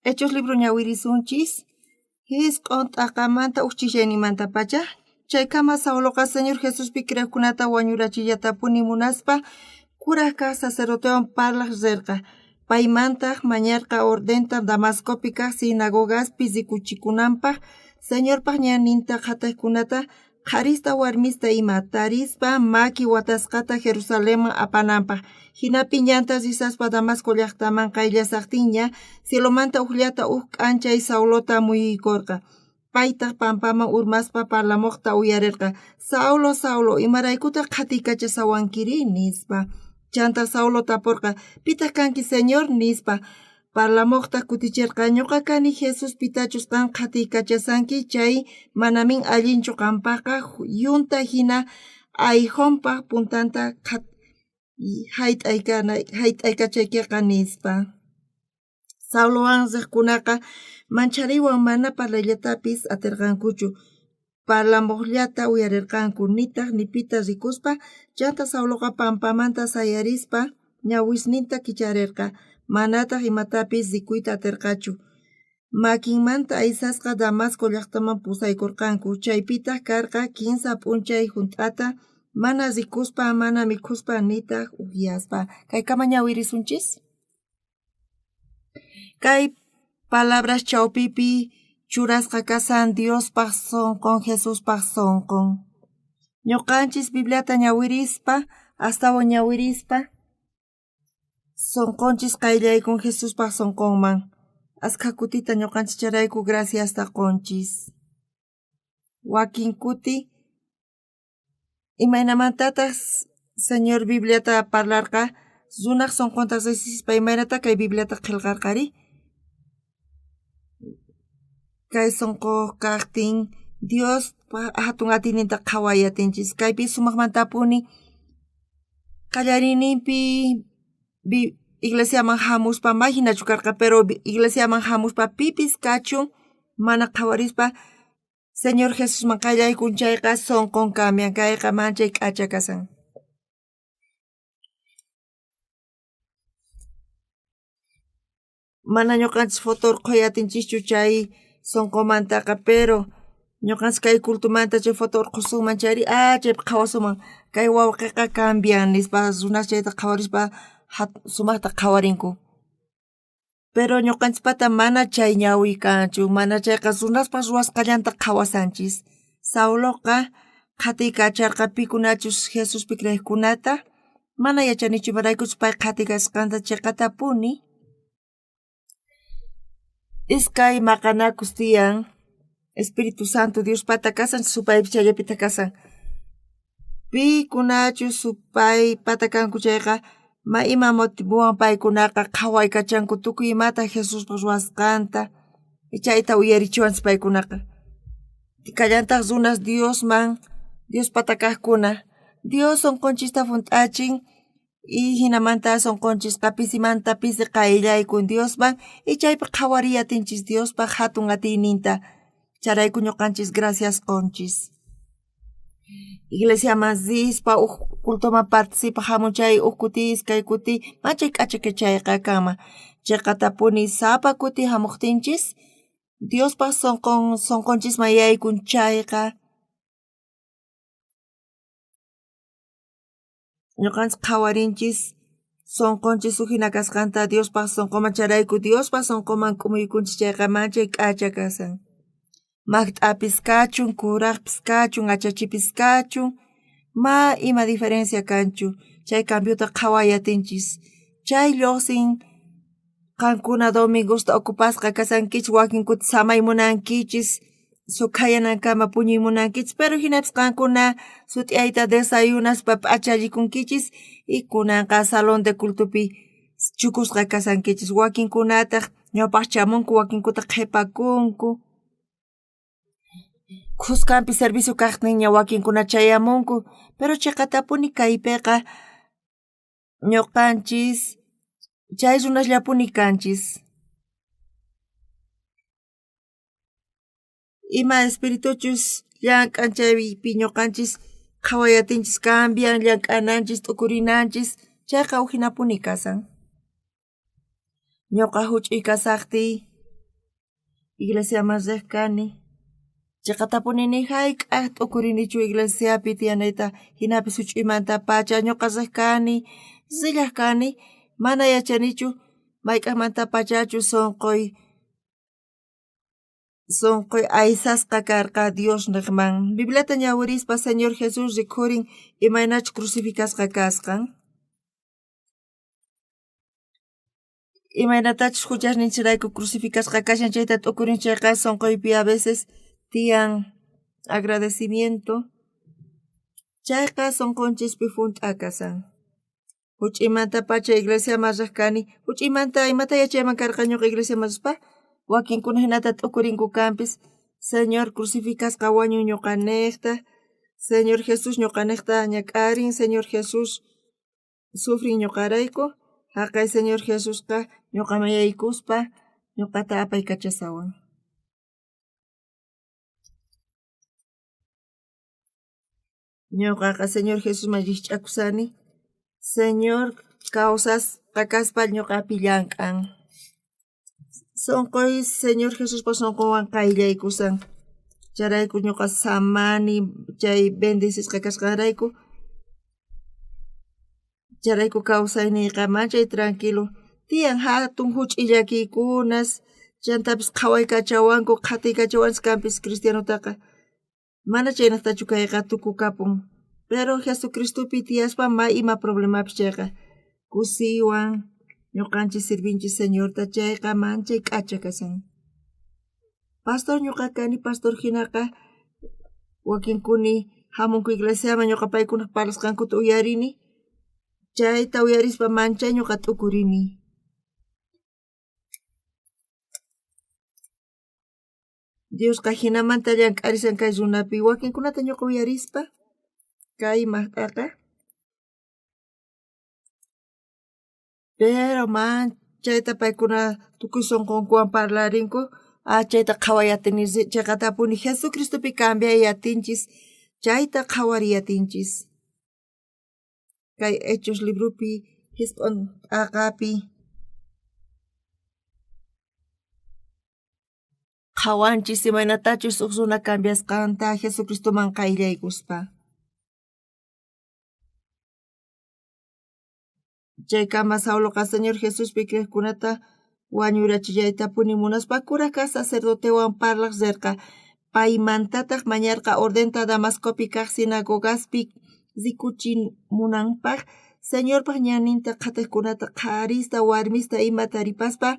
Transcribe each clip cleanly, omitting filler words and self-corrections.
Hechos libro ñawirisunchis, jisq'on t'aqamanta uj ch'isiyayninmantapacha. Chaykama Sauloqa Señor Jesuspi creejkunata wañurachillatapuni munaspa, kuraj kaj sacerdotewan parlaj rerqa. Paymantaj mañarqa ordenta Damascopi kaj sinagogaspi rikuchikunanpaj, Señorpaj ñanninta qhatejkunata qharista warmista ima tarispa maki watasqata Jerusalenman apananpaj. Jinapi ñanta risaspa Damasco llajtaman qayllasajtinña, cielomanta ujllata uj k'anchay Saulota muyuykorqa. Paytaj pampaman urmaspa parlamojta uyarerqa: Saulo, Saulo, imaraykutaj qhatiykachasawankiri? nispa. Chanta Saulo taporqa: Pitaj kanki, Señor? nispa. Parlamojtaj kuticherqa: Ñoqa kani Jesús, pitachus qan qhatiykachasanki chay, manamin allinchu qanpajqa yunta jina ayjonpaj puntanta jayt'aykachaykeqa, nispa. Saulowan rejkunaqa manchariywan mana parlayllatapis aterqankuchu. Parlamojllata uyarerqanku, nitaj ni pita rikuspa. Chantá Sauloqa pampamanta sayarispa ñawisninta kicharerqa, manataj imatapis rikuyta aterqachu. Makinmanta aysasqa Damasco llajtaman pusaykorqanku, chaypitaj karqa kinsa p'unchay junt'ata, mana rikuspa, mana mikhuspa, nitaj ujyaspa. Kaykama ñawirisunchis. Kay palabras chawpipi churasqa kashan Diospaj sonqon, Jesuspaj sonqon. Ñoqanchis Bibliata ñawirispa, astawan ñawirispa, sonqonchis qayllaykun Jesuspaj sonqonman. Askha kutita ñoqanchis chayrayku graciasta qonchis. Wakin kuti Imaynamantataj Señor Bibliata parlarqa? Runaj sonqonta rejsispa imaynata kay Bibliata qhelqarqari? Kay sonqo kajtin Dios jatun atiyninta qhaway atinchis. Kaypi sumajmantapuni qallariyninpi iglesiaman jamuspa may jinachu karqa, pero iglesiaman jamuspa pipis kachun mana qhawarispa Señor Jesusman qayllaykun chayqa sonqon cambian, kayqa manchay k'acha kasan. Mana ñoqanchis foto orqhoy atinchischu chay sonqomantaqa, pero ñoqanchis kay cultomanta chay foto orqhosunman chayri, ah chaypi qhawasunman kay wawqeqa cambian nispa runas chayta qhawarispa sumajta qhawarinku. Pero ñoqanchispata mana chay ñawi kanchu, mana chayqa runaspaj ruwasqallanta qhawasanchis. Sauloqa qhatiykacharqa pikunachus Jesuspi creejkunata, mana yachanichu imaraykuchus pay qhatiykachasqanta cheqatapuni. Iskay maqanakus tiyan, Espíritu Santo Diospata kasan, supaypis chayllapita kasan. Pikunachus supaypata kanku chayqa, ma ima motivowan paykunaqa qhawaykachanku tukuy imata Jesuspa ruwasqanta, chayta uyarichiwanchis paykunaqa. Kallantaj runas Diosman, Diospata kajkuna, Dios sonqonchista junt'achin, Y jinamanta sonqonchisqa pisimanta pisi qayllaykun Diosman y chaypi qhawariy atinchis Diospa jatun atiyninta. Chayrayku ñoqanchis gracias qonchis. Iglesiaman rispa uj cultoman participaj jamun chay uj kuti iskay kuti manchay k'acha chayqa kanman. Cheqatapuni sapa kuti jamojtinchis Diospa sonqon sonqonchisman yaykun chayqa Ñoqanchis qhawarinchis sonqonchis uj jina kasqanta Diospaj sonqoman chayrayku Diospa sonqoman k'umuykunchis chayqa manchay k'acha kashan. Majt'apis kachun, kurajpis kachun, achachipis kachun, ma ima diferencia kanchu chay cambiota qhaway atinchis. Chay llojsin qankuna domingosta ocupasqa kashankichis wakin kuti samay munankichis sukhayanankama puñuy munankichis pero jinapis qankuna sut'iyayta desayunaspa p'achallikunkichis y kunanqa salón de cultopi chukusqa kashankichis wakinkunataj ñawpaj chamunku wakinkutaj qhepakunku khuskanpi servicio kajtinña wakinkuna chayamunku pero cheqatapuni kaypeqa ñoqanchis chay runasllapuni kanchis. Ima espirituchus llank'an chaypi ñoqanchis qhaway atinchis cambian llank'ananchis t'ukurinanchis chayqa ujinapuni kasan. Ñoqa juch'uy kasajtiy. Iglesiaman rej kani. Cheqatapuni ni jayk'aj t'ukurinichu iglesiapi tiyanayta, jinapis juch'uymantapacha ñuqa rej kani, rillaj kani, mana yachanichu mayk'ajmantapachachu sunquy sunquy aysasqa karqa Diosnejman. Bibliata ñawirispa Señor Jesús rikhurin imaynachus crucificasqa kasqan. Imaynatachus juchasninchirayku crucificasqa kashan chayta t'ukurin chayqa sunquypi a veces tiyan agradecimiento. Chayqa sunqunchispi junt'a kashan. Juch'uymantapacha iglesiaman rej kani. Juch'uymanta imata yachayman karqa ñuqa iglesiaman rispa? Wakinkuna jinata t'ukurinku kanpis. Señor crucificasqa wañun ñuqanejta. Señor Jesús ñuqanejta ñak'arin. Señor Jesús sufrin ñuqarayku. Jaqay Señor Jesusqa ñuqaman yaykuspa ñuqata apaykachasawan. Ñuqaqa Señor Jesusman rikch'akusani. Señor kawsasqa kaspa ñuqapi llank'an. Sunquy Señor Jesuspa sunqunwan qayllaykusan. Chayrayku ñuqa samani chay bendecisqa kasqanrayku. Chayrayku kawsayniyqa manchay tranquilo. Tiyan hatun juch'iy llakiykunas, chantapis qhawaykachawanku, qhatiykachawanchis kanpis cristianotaqa. Mana chaynejtachu kayqa tukukapun. Pero Jesucristopi tiyaspa may ima problemapis chayqa kusiywan ñuqanchis sirvinchis Señorta chayqa manchay k'acha kashan. Pastor ñuqa kani, pastor jinaqa wakinkuni jamunku iglesiaman ñuqa paykunaj parlasqankuta uyarini. Chayta uyarispa manchay ñuqa t'ukurini. Diosqa jinamanta llank'arishan kay runapi wakinkunata ñuqa uyarispa kay maqt'aqa. Pero manchayta paykuna tukuy sunqunkuwan parlarinku, ah chayta qhaway atini cheqatapuni Jesucristopi cambiay atinchis, chayta qhawariy atinchis. Kay Hechos libropi jisq'on t'aqapi qhawanchis imaynatachus uj runa cambiasqanta Jesucristoman qayllaykuspa. Chaykama Sauloqa Señor Jesuspi creejkunata wañurachillaytapuni munaspa kuraj kaj sacerdotewan parlaj rerqa. Paymantataj mañarqa ordenta Damascopi kaj sinagogaspi rikuchimunanpaj Señorpaj ñanninta qhatejkunata qharista warmista ima taripaspa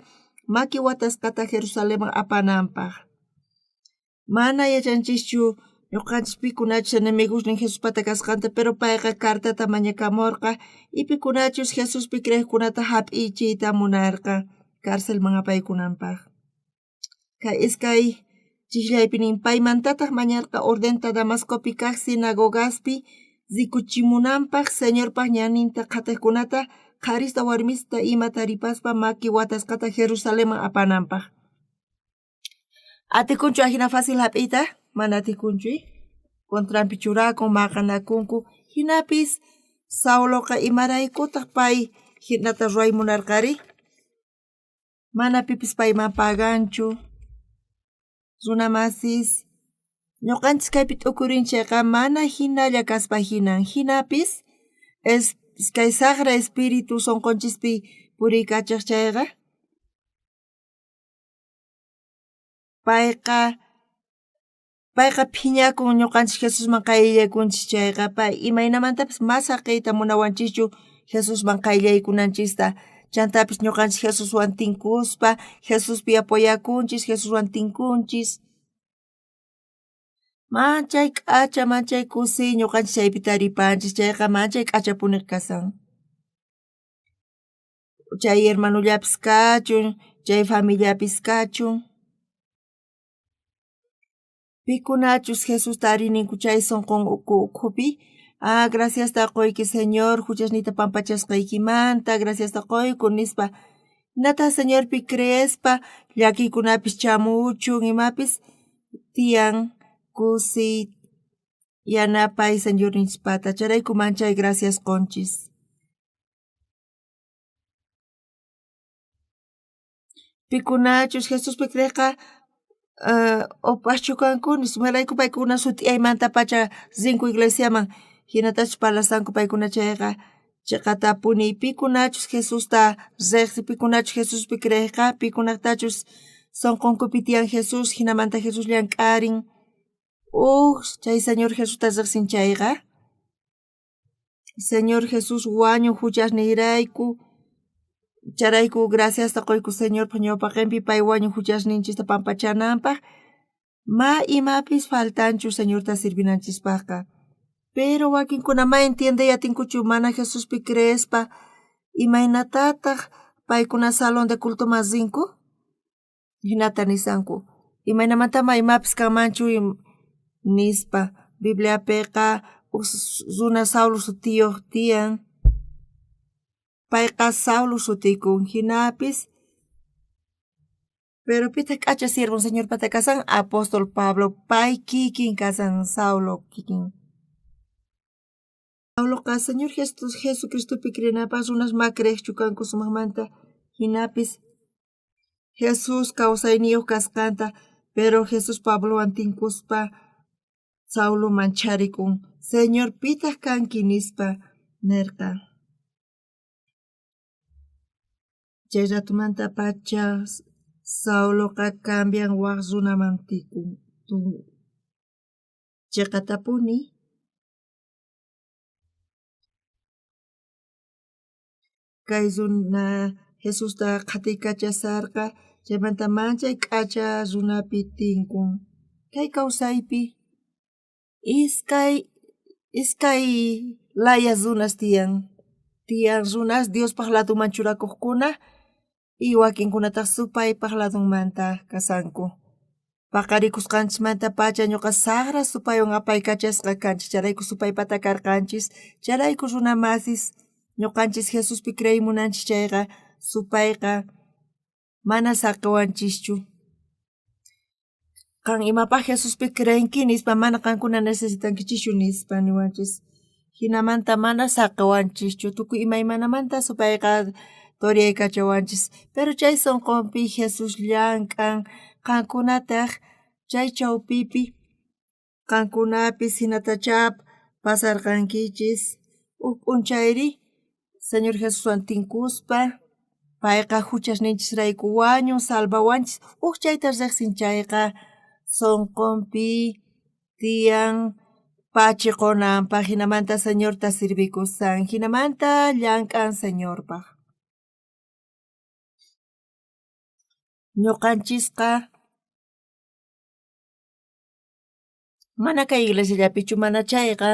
maki watasqata Jerusalenman apananpaj. Mana yachanchischu ñuqanchis pikunachus enemigosnin Jesuspata kasqanta, pero payqa cartata mañakamorqa y pikunachus Jesuspi creejkunata jap'ichiyta munarqa carcelman apaykunanpaj. Kay iskay chiqllaypi nin paymantataj mañarqa ordenta Damascopi kaj sinagogaspi rikuchimunanpaj Señorpaj ñanninta qhatejkunata qharista warmista ima taripaspa maki watasqata Jerusalenman apananpaj. Atikunchu ajina fácil jap'iyta? Mana atikunchu. Contranpi churakun, maqanakunku. Jinapis Sauloqa imaraykutaq pay jinata ruway munarqari? Mana pipis payman paganchu. Runamasis, ñuqanchis kaypi t'ukurin chayqa mana jinalla kaspa jinan. Jinapis es kay saqra espíritu sunqunchispi puriykachaq chayqa payqa payqa phiñakun ñuqanchis Jesusman qayllaykunchis chayqa pay imaynamantapis mas saqiyta munawanchischu Jesusman qayllaykunanchista. Chantapis ñuqanchis Jesuswan tinkuspa Jesuspi apoyakunchis, Jesuswan tinkunchis. Manchay k'acha, manchay kusiy ñuqanchis chaypi taripanchis chayqa manchay k'achapuni kasan. Chay hermanollapis kachun, chay familiapis kachun. Pikunachus Jesusta arininku chay sunqun ukhupi, ah, graciasta quyki Señor, juchasniyta pampachasqaykimanta, graciasta quyku nispa. Hinata Señorpi creespa llakiykunapis chamuchun imapis tiyan kusiy yanapay Señorninchispata. Chayrayku manchay gracias qunchis. Pikunachus Jesuspi creeqqa Opaschu kanku nispa, imarayku paykuna sut'iyaymantapacha rinku iglesiaman, jinatachus parlasanku paykuna chayqa cheqatapuni pikunachus Jesusta rejsi, pikunachus Jesuspi creejqa, pikunajtachus sonqonkupi tiyan Jesús, jinamanta Jesús llank'arin, uj chay Señor Jesusta rejsin chayqa, Señor Jesús wañun juchasniyrayku, chayrayku graciasta qoyku Señorpa ñawpaqenpi pay wañun juchasninchista pampachananpaj, ma imapis faltanchu Señorta sirvinanchispajqa. Pero wakinkuna ma entiendey atinkuchu mana Jesuspi creespa, imaynatataj paykuna salón de cultoman rinku? Jinata nisanku, imaynamantá ma imapis kanmanchu nispa. Bibliapeqa uj runa Saulo sutiyoj tiyan, payqa Saulo sutikun, jinapis pero pitaq k'acha siervon Señorpata kasan? Apóstol Pablo, pay kikin kasan Saulo kikin. Pabloqa Señor Jesucristopi creenapaj runas ma creejchu kanku sumajmanta, jinapis Jesús kawsayniyoj kasqanta, pero Jesús Pablowan tinkuspa Saulo mancharikun, Señor, pitaj kanki? Nispa nerqa. Chay ratomantapacha Sauloqa cambian waj runaman tikun. Cheqatapuni kay runa Jesusta qhatiykachasharqa, chaymanta manchay k'acha runapi tinkun. Kay kawsaypi iskay iskay laya runas tiyan. Tiyan runas Diospaj ladoman churakojkuna y wakinkunataj supaypaj ladonmanta kasanku. Paqarikusqanchismantapacha ñuqa sajra supaywan apaykachasqa kanchis, chayrayku supaypata karqanchis, chayrayku runa masis ñuqanchis Jesuspi creey munanchis chayqa supayqa mana saqiwanchischu. Qan imapaj Jesuspi creenki nispa mana qankuna necesitankichischu nispa niwanchis. Jinamanta mana saqiwanchischu tukuy imaymanamanta supayqa toriyaykachawanchis. Pero chay sonqonpi Jesús llank'an, qankunataj chay chawpipi qankunapis jinatachá pasarqankichis. Uj p'unchayri Señor Jesuswan tinkuspa payqa juchasninchisrayku wañun, salvawanchis. Uj chayta rejsin chayqa sonqonpi tiyan pachi qonanpaj, jinamanta Señorta sirvikusan, jinamanta llank'an Señorpaj. Ñuqanchisqa mana kay iglesiallapichu mana chayqa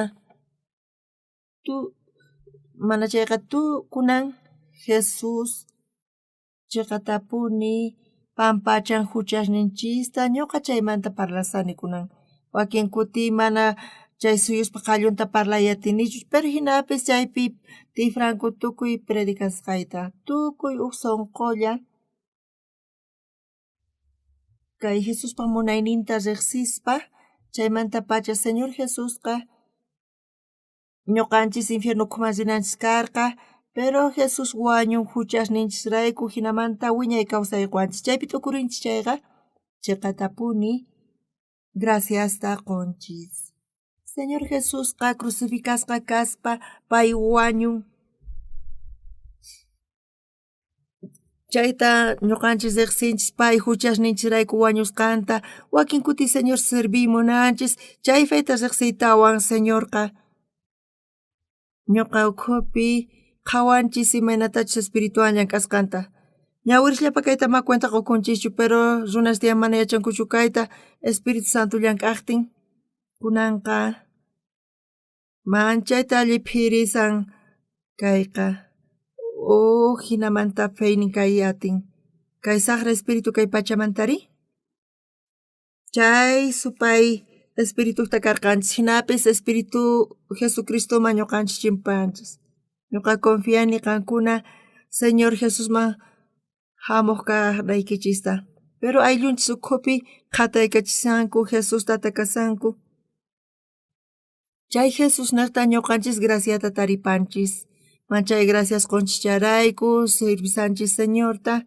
tu mana chayqa tukunan Jesús cheqatapuni pampachan juchasninchista, ñuqa chaymanta parlasani kunan. Wakin kuti mana chay suyuspa qallunta parlay atinichu, pero jinapis chaypi tifranku tukuy predicasqayta, tukuy uj sonqolla kay Jesuspa munayninta rejsispa, chaymantapacha Señor Jesusqa ñuqanchis infierno ukhuman rinanchis karqa, pero Jesús wañun juchasninchisrayku, jinamanta wiñay kawsay qowanchis. Chaypi t'ukurinchis chayqa cheqatapuni graciasta qonchis. Señor Jesusqa crucificasqa kaspa pay wañun. Chayta ñuqanchis rejsinchis pay juchasninchisrayku wañusqanta, wakin kuti Señor serviy munanchis, chay feta rejsiytawan Señorqa ñuqa ukhupi qhawanchis imaynatachus espiritual llank'asqanta. Ñawirisllapa kayta ma cuenta qokunchischu, pero runas tiyan mana yachankuchu kayta Espíritu Santo llank'ajtin, kunanqa manchayta lliphirisan kayqa uj jinamanta feynin kay atin. Kay sajra espíritu kay pachamantari? Chay supay espirituta karqanchis, jinapis espíritu Jesucristoman ñuqanchis chimpanchis. Ñuqa confiani qankuna Señor Jesusman jamuq kaqnaykichista. Pero ayllunchis ukhupi qhataykachishanku Jesusta atakasanku. Chay Jesusnejta ñuqanchis graciata taripanchis. Manchay gracias qonchis chayrayku sirvisanchis Señorta.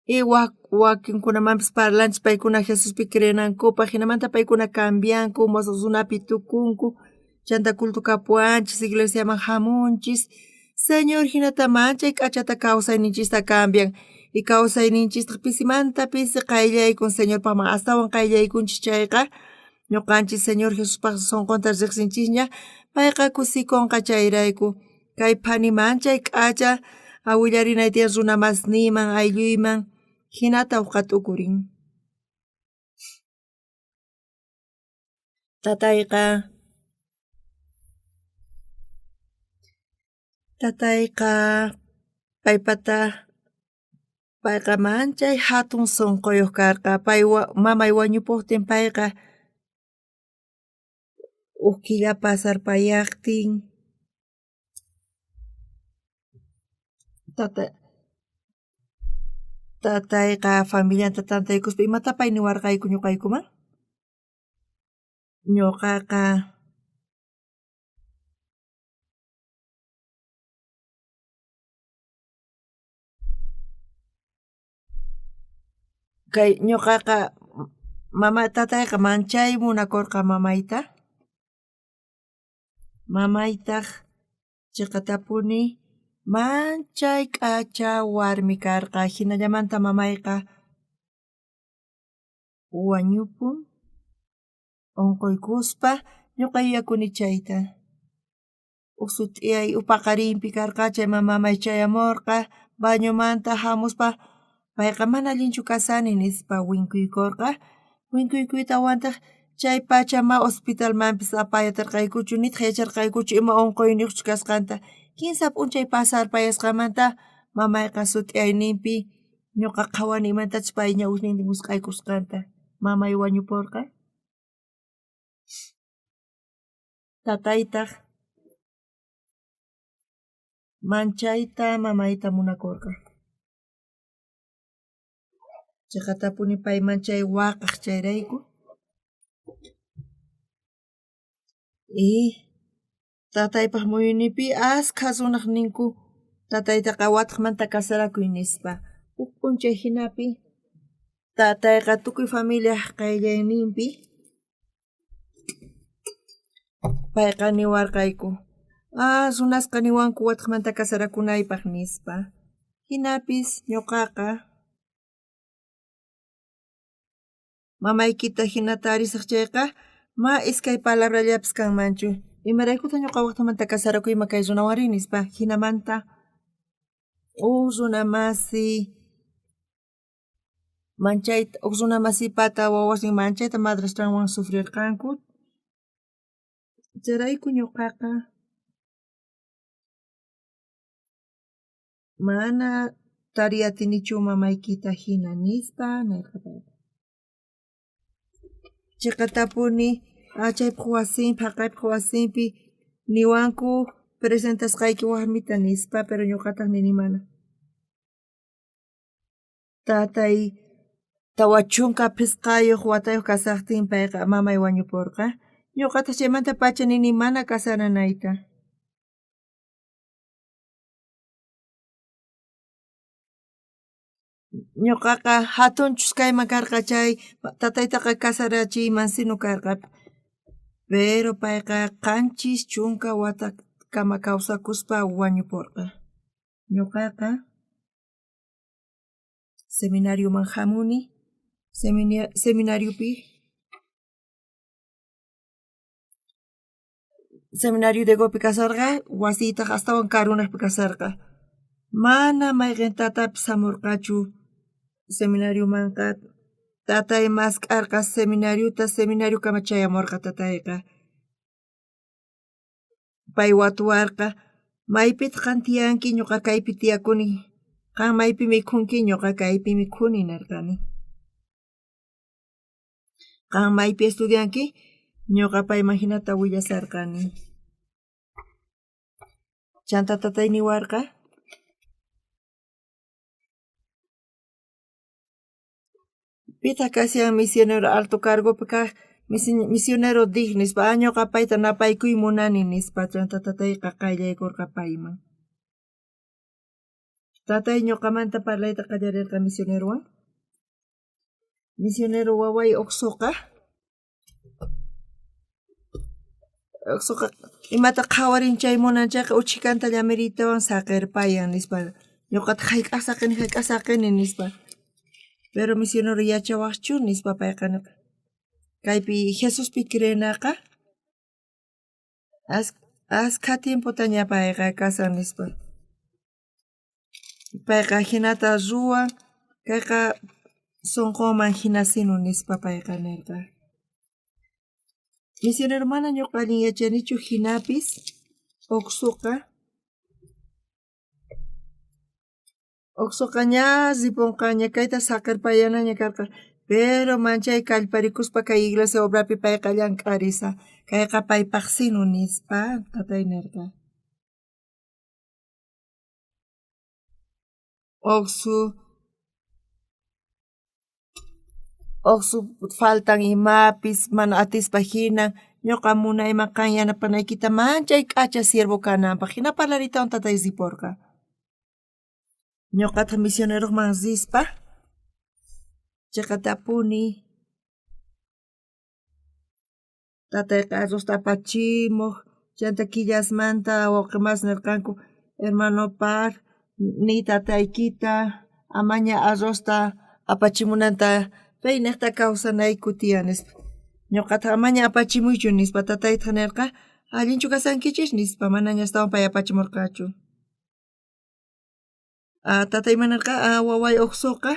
Y wak wakinkunamanpis parlanchis paykuna Jesuspi creenankupaj, jinamanta paykuna cambianku, mosoj runapi tukunku, chanta culto kapuwanchis, iglesiaman jamunchis. Señor jinata manchay k'achata kawsayninchista cambian. Y kawsayninchistaq pisimanta pisi qayllaykun Señorpaqman astawan qayllaykunchis chayqa, ñuqanchis Señor Jesuspaq sonqonta riqsinchisña, payqa kusikonqa chayrayku. Kay phani manchay k'acha awillarinay tiyan runa masniyman, aylluyman, jinata uqa t'ukurin. Tatayqa tatayqa paypata payqa manchay hatun sunquyuq karqa pay mamay wañupuqtin payqa huk killa pasarpayaqtin tata tatayqa familianta tantaykuspa imata pay niwarqayku ñuqaykuman? Ñuqaqa kay ñuqaqa mama tatayqa manchay munakurqa mamayta. Mamaytaq chiqatapuni manchay k'acha warmi karqa jinallamanta mamayqa wañupun unquykuspa ñuqa yuyakuni chayta. Uj sut'iyay uj paqarinpi karqa chayman mamay chayamurqa bañomanta hamuspa payqa mana allinchu kasani nispa winkuykurqa winkuykuytawantaq chay pacha ma hospitalmanpis apayatarqaykuchu nitaq yacharqaykuchu ima unquyniyuqchus kasqanta kinsa p'unchay pasarpayasqanmanta mamayqa sut'iyayninpi ñuqa qhawani imantachus pay ñawisninta wisq'aykusqanta mamay wañupurqa. Tataytaq manchayta mamayta munakurqa. Chiqatapuni pay manchay waqaq chayrayku. Y tataypaq muyunipi askha runaq ninku tataytaqa wataqmanta kasarakuy nispa. Huk p'unchay hinapi tatayqa tukuy familiaq qayllayninpi payqa niwarqayku ah runasqa niwanku wataqmanta kasarakunaypaq nispa. Hinapis ñuqaqa mamaykita hinata arisaq chayqa ma iskay palabrallapis kanmanchu. Imaraykutaq ñuqa waqtamanta kasarakuyman kay runawanri nispa. Hinamanta huk runa masi manchayta huk runa masipata wawasnin manchayta madrastranwan sufrirqanku. Chayrayku ñuqaqa mana tariy atinichu mamaykita hina nispa nirqa payqa. Chiqatapuni chaypaq wasinpi haqaypaq wasinpi niwanku presentasqayki warmita nispa pero ñuqataq nini mana. Tatay 45 watayuq kasaqtin payqa mamay wañupurqa. Ñuqataq chaymanta pacha nini mana kasaranayta. Ñuqaqa hatunchus kayman karqa chay tataytaqa kasarachiyman sino karqa. Pero payqa 70 watakama kawsakuspa wañupurqa. Ñuqaqa seminarioman hamuni seminariopi seminario de Gopi kasarqa wasiytaq astawan karunaqpi kasarqa. Mana mayqin tatapis hamurqachu seminariomanqa tatay mask'arqa seminariota seminariokama chayamurqa tatayqa. Pay watuwarqa maypitaq qan tiyanki ñuqa kaypi tiyakuni qan maypi mikhunki ñuqa kaypi mikhuni nirqani. Qan maypi estudianki ñuqa payman hinata willasarqani. Chanta tatay niwarqa pitaq kashan misionero alto cargopi kaq misionero Dick nispa ah ñuqa payta napaykuy munani nispa chanta tatayqa qayllaykurqa payman. Tatay ñuqamanta parlayta qallarerqa misionerowan. Misionero waway Oxoqa Oxoqa imata qhawarin chay munan chayqa uchhikanta llamiriytawan saqerpayan nispa. Ñuqataq jayk'aq saqeni jayk'aq saqeni nispa. Pero misionero yachawajchu nispa payqa nerqa. Kaypi Jesuspi creenaqa askha tiempotaña payqa kasan nispa. Payqa jinata ruwan, kayqa sonqonman jinasinu nispa payqa nerqa. Misionero mana ñuqa allin yachanichu jinapis Oxoqa Oxoqa ña riponqaña kayta saqerpayanaña karqa pero manchay kallparikuspa kay iglesia obrapi payqa llank'arisa kayqa paypaqsinu nispa tatay nerqa. Oxu Oxu faltan imapis mana atispa jina ñuqa munayman qan yanapanaykita manchay k'acha siervo kananpaq jina parlariytawan tatay riporqa. Ñuqataq misioneroman rispa chiqatapuni tatayqa arrozta apachimuq chanta killasmanta wawqimas nerqanku hermano Par niy tataykita amaña arrozta apachimunanta paynejta kawsanayku tiyan nispa. Ñuqataq amaña apachimuychu nispa tataytaq nerqa allinchu kasankichis nispa manaña astawan pay apachimurqachu. Tatayman nerqa waway Oxoqa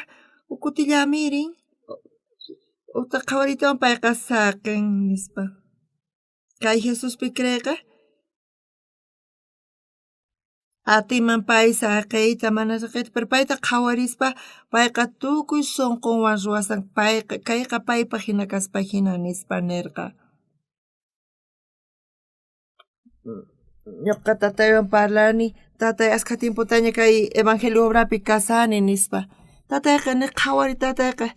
uj kutillamirin ujta qhawariytawan payqa saqen nispa. Kay Jesuspi creeyqa atiman pay saqeyta mana saqeyta pero payta qhawarispa payqa tukuy sonqonwan ruwasan payqa kayqa paypaq jina kaspa jina nispa nerqa. Ñuqa tataywan parlani tatay askha tiempotaña kay evangelio obrapi kasani nispa. Tatayqa niq qhawari tatayqa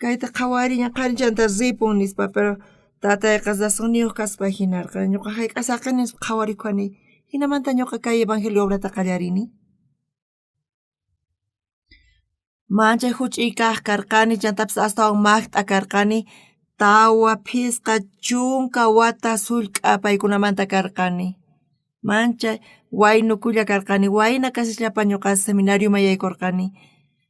kayta qhawariña qhawarin chanta ripun nispa pero tatayqa razonniyuq kaspa jinarqa ñuqa jayk'aq saqeni nispa qhawarikuani jinamanta ñuqa kay evangelio obrata qallarini. Manchay juch'iy kaq karqani chantapis astawan maqt'a karqani tawa phisqa chunka wata sullk'a paykunamanta karqani. Manchay waynukulla karqani wayna kasisllapa ñuqa seminarioman yaykurqani.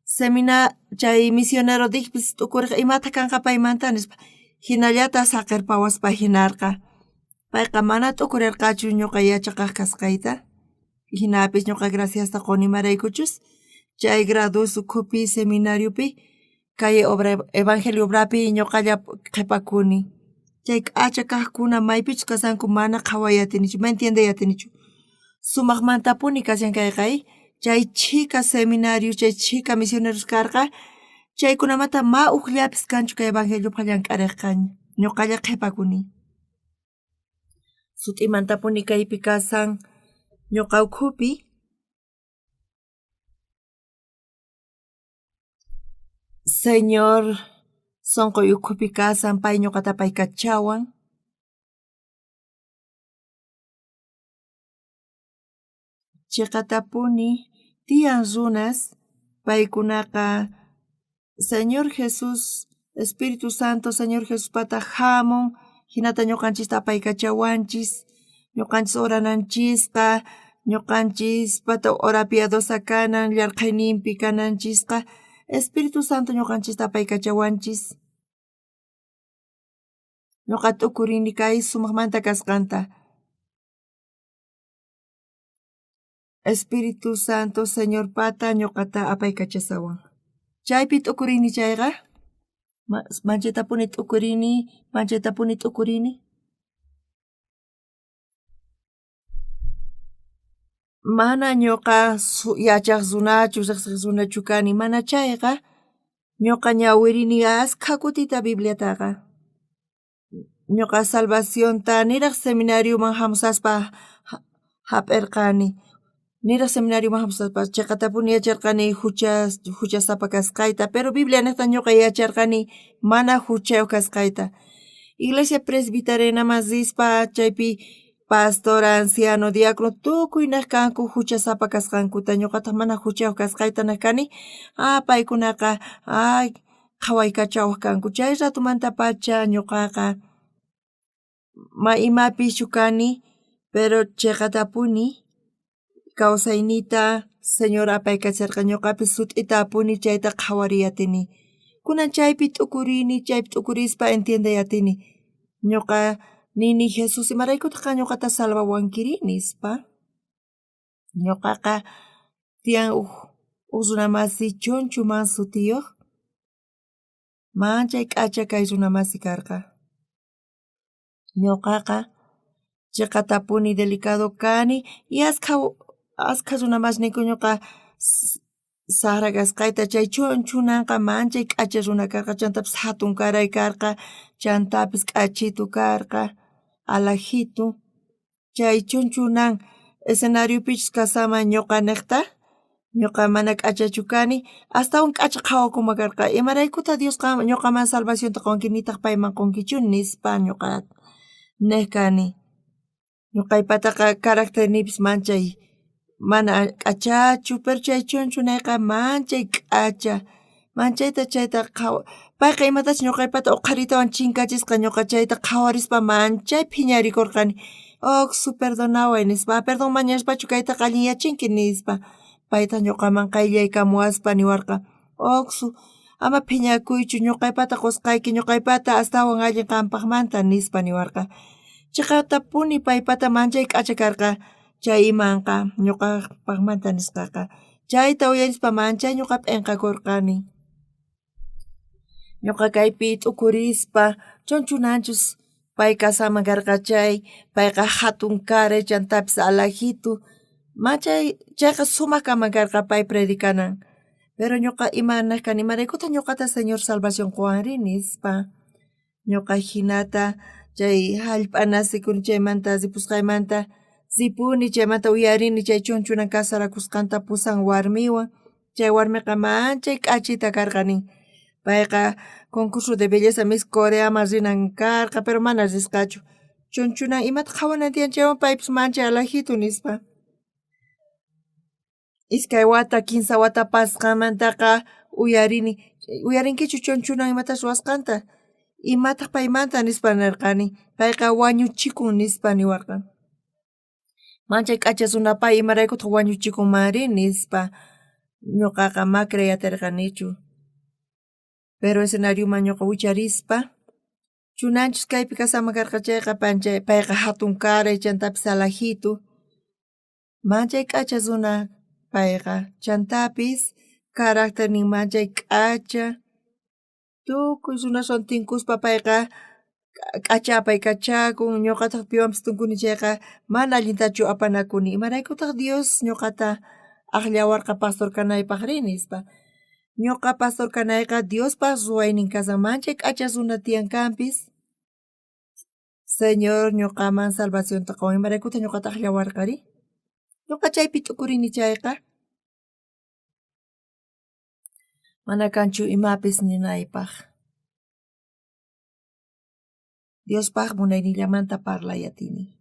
Semina chay misionero dijpis t'ukuriq imataq kanqa paymanta nispa jinallata saqerpawaspa jinarqa. Payqa mana t'ukurirqachu ñuqa yachaqaq kasqayta. Jinapis ñuqa graciasta quni imaraykuchus chay grados ukhupi seminariopi kay obra evangelio obrapi ñuqalla qhipakuni. Chay k'acha kaqkuna maypichus kasanku mana qhaway atinichu, ma entiendey atinichu. Sumaqmantapuni kashan kayqa chay chhika seminario, chay chhika misioneros karqa, chaykunamanta ma ujllapis kanchu kay evangeliopaq llank'ariqqa ñuqalla qhipakuni. Sut'imantapuni kaypi kasan ñuqa ukhupi Señor sonqoy ukhupi kasan pay ñuqata paykachawan. Chiqatapuni tiyan runas paykunaqa Señor Jesús Espíritu Santo Señor Jesuspata jamun jinata ñuqanchista apaykachawanchis ñuqanchis orananchisqa ñuqanchispata hora piadosa kanan llarqhayninpi kananchisqa Espíritu Santo ñuqanchista apaykachawanchis. Ñuqa t'ukurini kay sumaqmanta kasqanta. Espíritu Santo Señorpata ñuqata apaykachasawan. Chaypi t'ukurini chayqa manchaytapuni t'ukurini, manchaytapuni t'ukurini. Mana ñuqa yachaq runachu, riqsiq runachu kani, mana chayqa ñuqa ñawirini askha kutita Bibliataqa. Ñuqa salvacionta niraq seminarioman hamusaspa hap'irqani. Niraq seminarioman hamusaspa chiqatapuni yacharqani huchasapa kasqayta, pero Biblia niqta ñuqa yacharqani mana huchayuq kasqayta. Iglesia presbiterianaman rispa chaypi Pastor, anciano, diácono, tukuy nej kanku juchasapa kasqankuta, ñuqataq mana juchayuq kasqayta nej kani, paykunaqa ay qhawaykachawaq kanku. Chay ratumantapacha ñuqaqa ma imapischu kani, pero chiqatapuni kawsayniyta Señor apaykacharqa, ñuqapis sut'itapuni chayta qhawariy atini. Kunan chaypi t'ukurini, chaypi t'ukurispa entiendey atini. Ñuqa nini Jesús, imaraykutaq qan ñuqata salvawankiri nispa. Ñuqaqa tiyan uj runamasi Chonchuman sutiyuq, manchay k'acha kay runamasi karqa. Ñuqaqa chiqatapuni delicado kani y askha runamas ninku ñuqa sajra kasqayta, chay chunchunanqa manchay k'acha runa karqa, chantapis jatun karay karqa, chantapis k'achitu karqa, alajitu. Chay chunchunan escenariopichus kasaman ñuqa niqta, ñuqa mana k'achachu kani, astawan k'acha qhawakunman karqa, imaraykutaq Diosqa ñuqaman salvacionta qonki nitaq payman qonkichu nispa ñuqa nej kani. Ñuqaypataqa caracterniypis manchay mana k'achachu, pero chay chunchunayqa manchay k'acha, manchayta chayta qhawa, payqa imatachus ñuqaypata uqharitawan chinkachisqa, ñuqa chayta qhawarispa manchay phiñarikurqani, Oxu perdonaway nispa, perdón mañaspachu kaytaqa allinyachinki nispa, paytaq ñuqaman qayllaykamuwaspa niwarqa, Oxu ama phiñakuychu, ñuqaypata qusqayki, ñuqaypata astawan allin qampaqmanta nispa niwarqa. Chiqatapuni paypata manchay k'acha karqa chay imanqa ñuqapaqmanta nisqaqa. Chayta uyarispa manchay ñuqa p'inqakurqani. Ñuqa kaypi t'ukurispa chunchunanchus pay kasaman karqa chay, payqa jatun karay chantapis alajitu, manchay chayqa sumaq kanman karqa pay predicanan. Pero ñuqa ima nej kani, imaraykutaq ñuqata Señor salvación quwanri nispa. Ñuqa jinata chay jallp'a nacikuni chaymanta ripusqaymanta ripuni, chaymanta uyarini chay chunchunan casarakusqanta pusan warmiwan, chay warmiqa manchay k'achita karqa nin. Payqa concurso de belleza Miss Coreaman rinan karqa, pero mana risqachu. Chunchunan imata qhawanan tiyan chaywan paypis manchay alajitu nispa. Iskay wata, kinsa wata pasqanmantaqa uyarini, uyarinkichu chunchunan imatas ruwasqanta? Imataq paymanta nispa nirqani, payqa wañuchikun nispa niwarqa. Manchay k'acha runa pay, imaraykutaq wañuchikunmanri nispa, ñuqaqa ma creey atirqanichu. Pero escenarioman ñuqa wicharispa, chunanchus kaypi kasaman karqa chayqa payqa jatun karay chantapis alajitu, manchay k'acha runa payqa, chantapis caracternin manchay k'acha, tukuy runaswan tinkuspa payqa k'acha apaykachakun, ñuqataq piwanpis tinkuni chayqa mana allintachu apanakuni, imaraykutaq Dios ñuqata aqllawarqa pastor kanaypaqri nispa. Ñuqa pastor kanayqa Diospaq ruwaynin kashan, manchay k'acha runa tiyan kanpis, Señor ñuqaman salvacionta qowan, imaraykutaq ñuqata aqllawarqari? Ñuqa chaypi t'ukurini chayqa, mana kanchu imapis ninaypaq. Diospaq munaynillamanta parlay atini.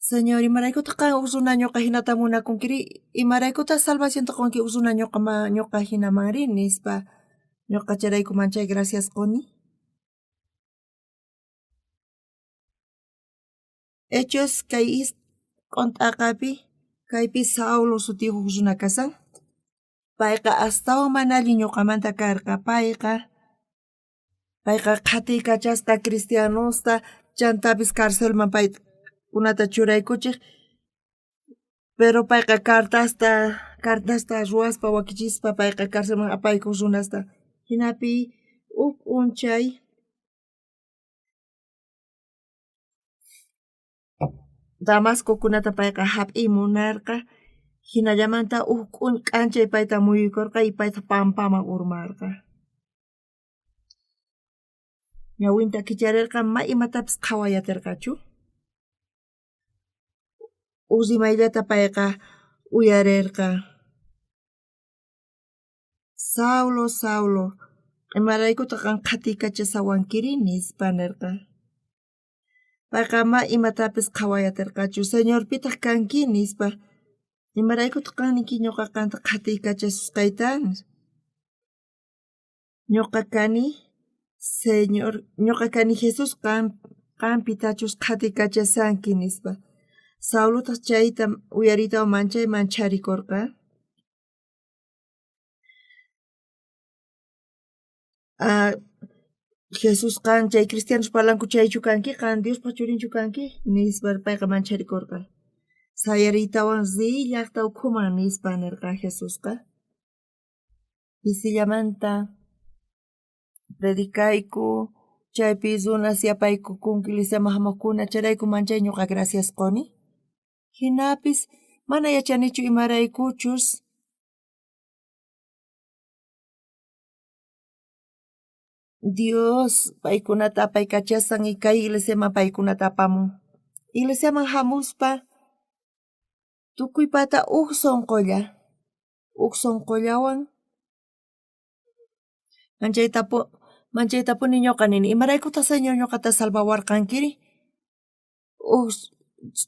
Señor, imaraykutaq qan uj runa ñuqa jinata munakunkiri? Imaraykutaq salvacionta qonki uj runa ñuqa jinamanri nispa. Ñuqa chayrayku manchay gracias qoni. Hechos kay q'unt'aqapi kaypi Saulo sutiyuq uj runa kasan. Payqa astawan mana allin ñuqamanta karqa. Payqa qhatiykachasqa cristianosta chantapis carcelman paykunata churaykuchej, pero payqa cartasta ruwaspa wakichispa payqa carcelman apaykoj runasta. Jinapi uj p'unchay Damascokunata payqa jap'iy munarqa, jinallamanta uj k'anchay payta muyuykorqa y payta pampaman urmarqa. Ñawinta kicharerqa ma imatapis qhaway aterqachu. Uj rimayllata payqa uyarerqa. Saulo, Saulo, imaraykutaq qan qhatiykachasawankiri nispa nerqa. Payqa ma imatapis qhaway aterqachu, Señor, pitaj kanki? nispa. Imaraykutaj qan ninki ñoqa qanta qhatiykachasusqayta? Ñoqa kani Señor, ñoqa kani Jesús, qan qan pitachus qhatiykachasanki, nispa. Saulotaj chayta uyariytawan manchay mancharikorqa. Jesús qan chay cristianos parlanku chaychu kanki, qan Diospa churinchu kanki, nispa payqa mancharikorqa. Sayariytawan riy llajta ukhuman, nispa nerqa Jesusqa. Pisillamanta predicayku, chaypi runas yapaykukunku iglesiaman jamojkuna, chayrayku manchay ñoqa gracias qoni. Jinapis mana yachanichu imaraykuchus Dios paykunata apaykachasan y kay iglesiaman paykunata apamun. Iglesiaman jamuspa tukuypata uj sonqolla, uj sonqollawan manchaytapuni ñoqa nini, imaraykutaq Señor ñoqata salvawarqankiri? Uj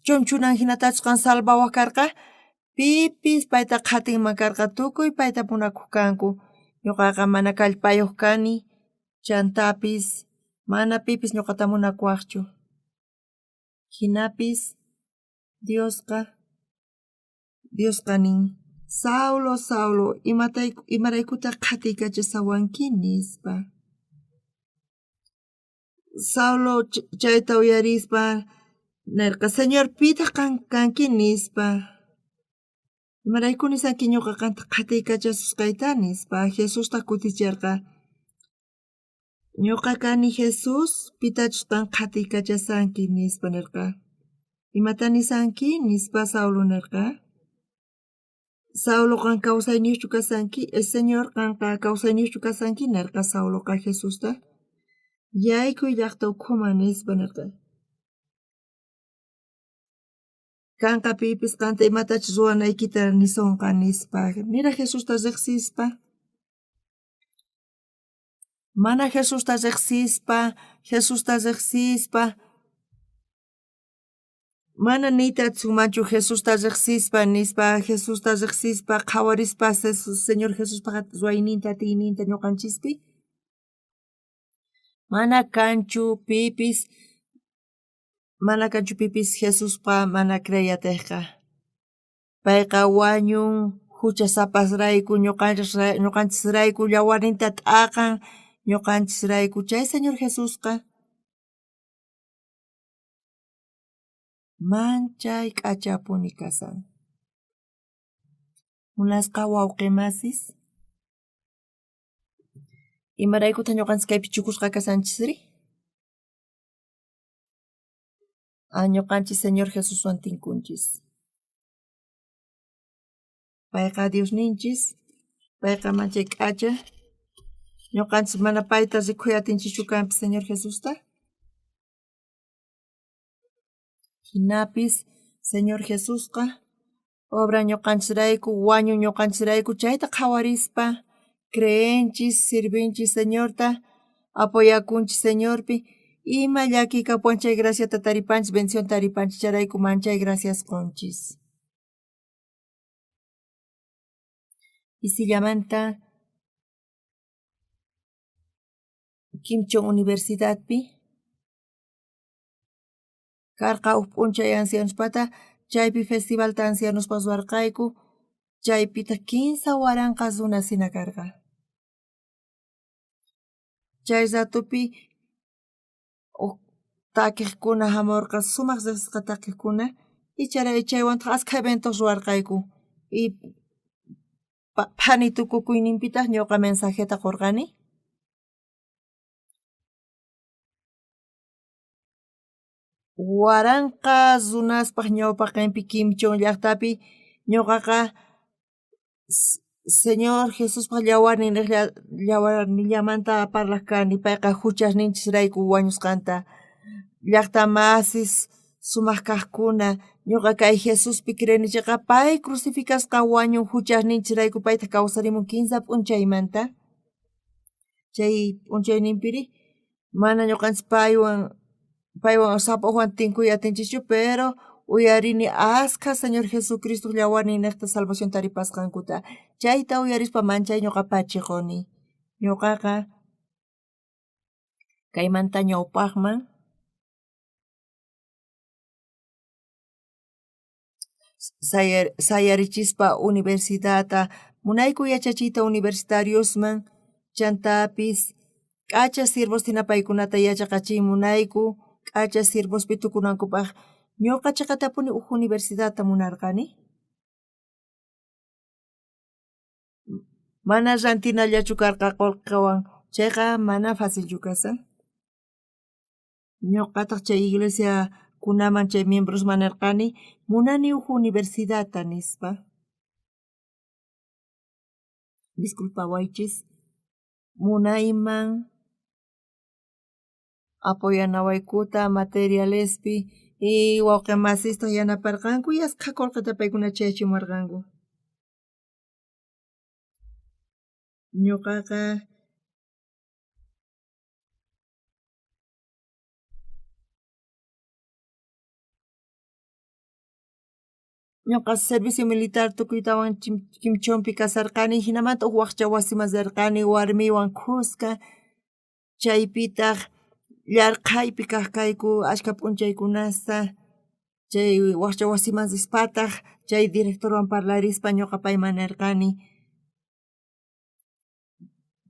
chunchunan jinatachus qan salvawaj karqa, pipis payta qhatinman karqa, tukuy payta munakoj kanku. Ñoqaqa mana kallpayoj kani, chantapis mana pipis ñoqata munakuwajchu. Jinapis Diosqa Diosqa nin, Saulo, Saulo, imaraykutaj qhatiykachasawanki? nispa. Saulo chayta uyarispa nerqa, Señor, pitaj qan kanki? nispa. Imarayku nisanki ñoqa qanta qhatiykachasusqayta? nispa. Jesustaj kuticherqa, Ñoqa kani Jesús, pitachus qan qhatiykachasanki, nispa nerqa. Imata nisanki? nispa Saulo nerqa. Saulo qan kawsayniyojchu kasanki? Señor, qanqa kawsayniyojchu kasanki? nerqa Sauloqa Jesusta. Yaykuy llajta ukhuman, nispa nerqa. Kanqa pipis qanta imatachus ruwanaykita nisonqa, nispa. Niraj Jesusta rejsispa. Mana Jesusta rejsispa, Jesusta rejsispa. Mana niyta atisunmanchu Jesusta rejsispa nispa, Jesusta rejsispa, qhawarispa Señor Jesuspa ruwayninta, atiyninta ñoqanchispi. Mana kanchu pipis, mana kanchu pipis Jesuspa mana creey atejqa. Payqa wañun juchasapasrayku, ñoqanchisrayku yawarninta t'aqan, ñoqanchisrayku chay Señor Jesusqa. Manchay k'achapuni kasan. Munasqa wawqi masis, imaraykutaq ñuqanchis kaypi chukusqa kasanchisri? Ah, ñuqanchis Señor Jesuswan tinkunchis. Payqa Diosninchis, payqa manchay k'acha. Ñuqanchis mana payta rikhuy atinchischu kanpis Señor Jesusta. Jinapis Señor Jesusqa obra ñuqanchisrayku, wañun ñuqanchisrayku, chayta qhawarispa creenchis, sirvinchis Señorta, apoyakunchis Señorpi, ima llakiy kapuwan chay graciata taripanchis, bendición taripanchis, chayrayku manchay gracias qonchis. Pisillamanta Kimchon Universidadpi karqa uj p'unchay ancianospata, chaypi festivalta ancianospaj ruwarqayku, chaypitaj 3000 runas jina karqa. Chay ratopi uj takejkuna jamorqa, sumaj rejsisqa takejkuna, y chaywantaj ashkha eventos ruwarqayku. Y phani tukukuyninpitaj ñuqa mensajeta qorqani. Waranqa runaspaj ñawpaqenpi Kimchon llajtapi ñuqaqa Señor Jesuspaj yawarnin yawarnillamanta parlaj kani, payqa juchasninchisrayku wañusqanta. Llajta masis sumaj kajkuna, ñuqa kay Jesuspi creeni chayqa pay crucificasqa wañun juchasninchisrayku, paytaj kawsarimun kinsa p'unchaymanta. Chay p'unchayninpiri mana ñuqanchis paywan Paywan sapa ujwan tinkuy atinchischu, pero uyarini askha Señor Jesucristo llawarninnejta salvación taripasqankuta. Chayta uyarispa manchay ñuqa pachiquni. Ñuqaqa kaymanta ñawpaqman sayarichispa universidadta munayku yachachiyta universitariosman chantapis k'acha siervos hina paykunata yachaqachiy munayku k'acha siervospi tukunankupaj. Ñuqa chiqatapuni uj universidadta munarqani. Mana rantinallachu karqa qullqiwan, chayqa mana facilchu kasan. Ñuqataq chay iglesia kunaman chay miembrosman nirqani munani uj universidadta nispa. Disculpawaychis, munayman apoyanawaykuta materialespi y wawqi masistaq yanaparqanku y askha qullqita paykuna chayachimuwarqanku. Ñuqaqa ñuqa servicio militar tukuytawan Quimchonpi kasarqani, hinamanta uj waqcha wasiman rirqani warmiywan khuska, chaypitaq llarqhaypi kaq kayku ashka p'unchaykunasta. Chay waqcha wasiman rispataq chay directorwan parlarispa ñuqa payman nirqani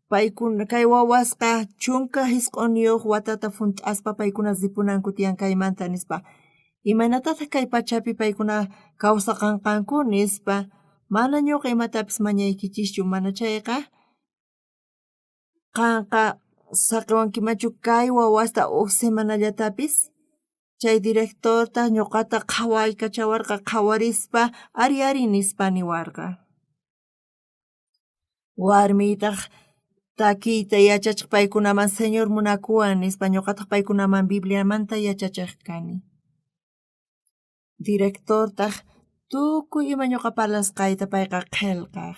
paykuna kay wawasqa 19 watata junt'aspa paykuna ripunanku tiyan kaymanta nispa. Imaynatataq kay pachapi paykuna kawsaqanqanku nispa. Mana ñuqa imatapis mañaykichischu, mana chayqa qanqa saqiwankimanchu kay wawasta uj semanallatapis. Chay directortaq ñuqata qhawaykachawarqa qhawarispa ari ari nispa niwarqa. Warmiytaq takiyta yachachiq paykunaman Señor munakuwan nispa, ñuqataq paykunaman Bibliamanta yachachiq kani. Directortaq tukuy ima ñuqa parlasqayta payqa qhilqaq.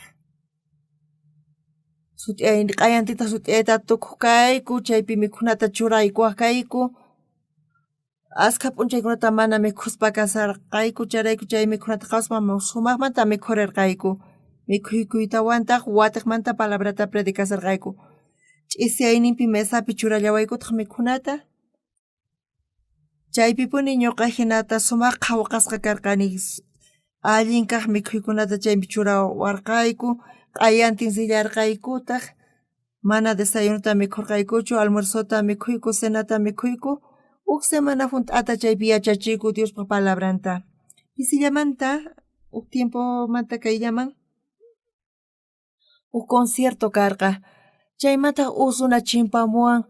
Q'ayantintaq sut'iyayta tukuq kayku, chaypi mikhunata churaykuwaq kayku. Askha p'unchaykunata mana mikhuspa kasarqayku, chayrayku chay mikhunata qhawaspa sumaqmanta mikhurirqayku. Mikhuykuytawantaq watiqmanta palabrata predicasarqayku. Ch'isiyayninpi mesapi churallawaykutaq mikhunata. Chaypipuni ñuqa hinata sumaq qhawaqasqa karqani, allin kaq mikhuykunata chaypi churawarqayku, q'ayantin rillarqaykutaq, mana desayunota mikhurqaykuchu, almuerzota mikhuyku, cenata mikhuyku, uj semana junt'ata chaypi yachachiku Diospa palabranta. Pisillamanta uj tiempomanta kayllaman uj concierto karqa, chaymantaq uj runa chimpamuwan,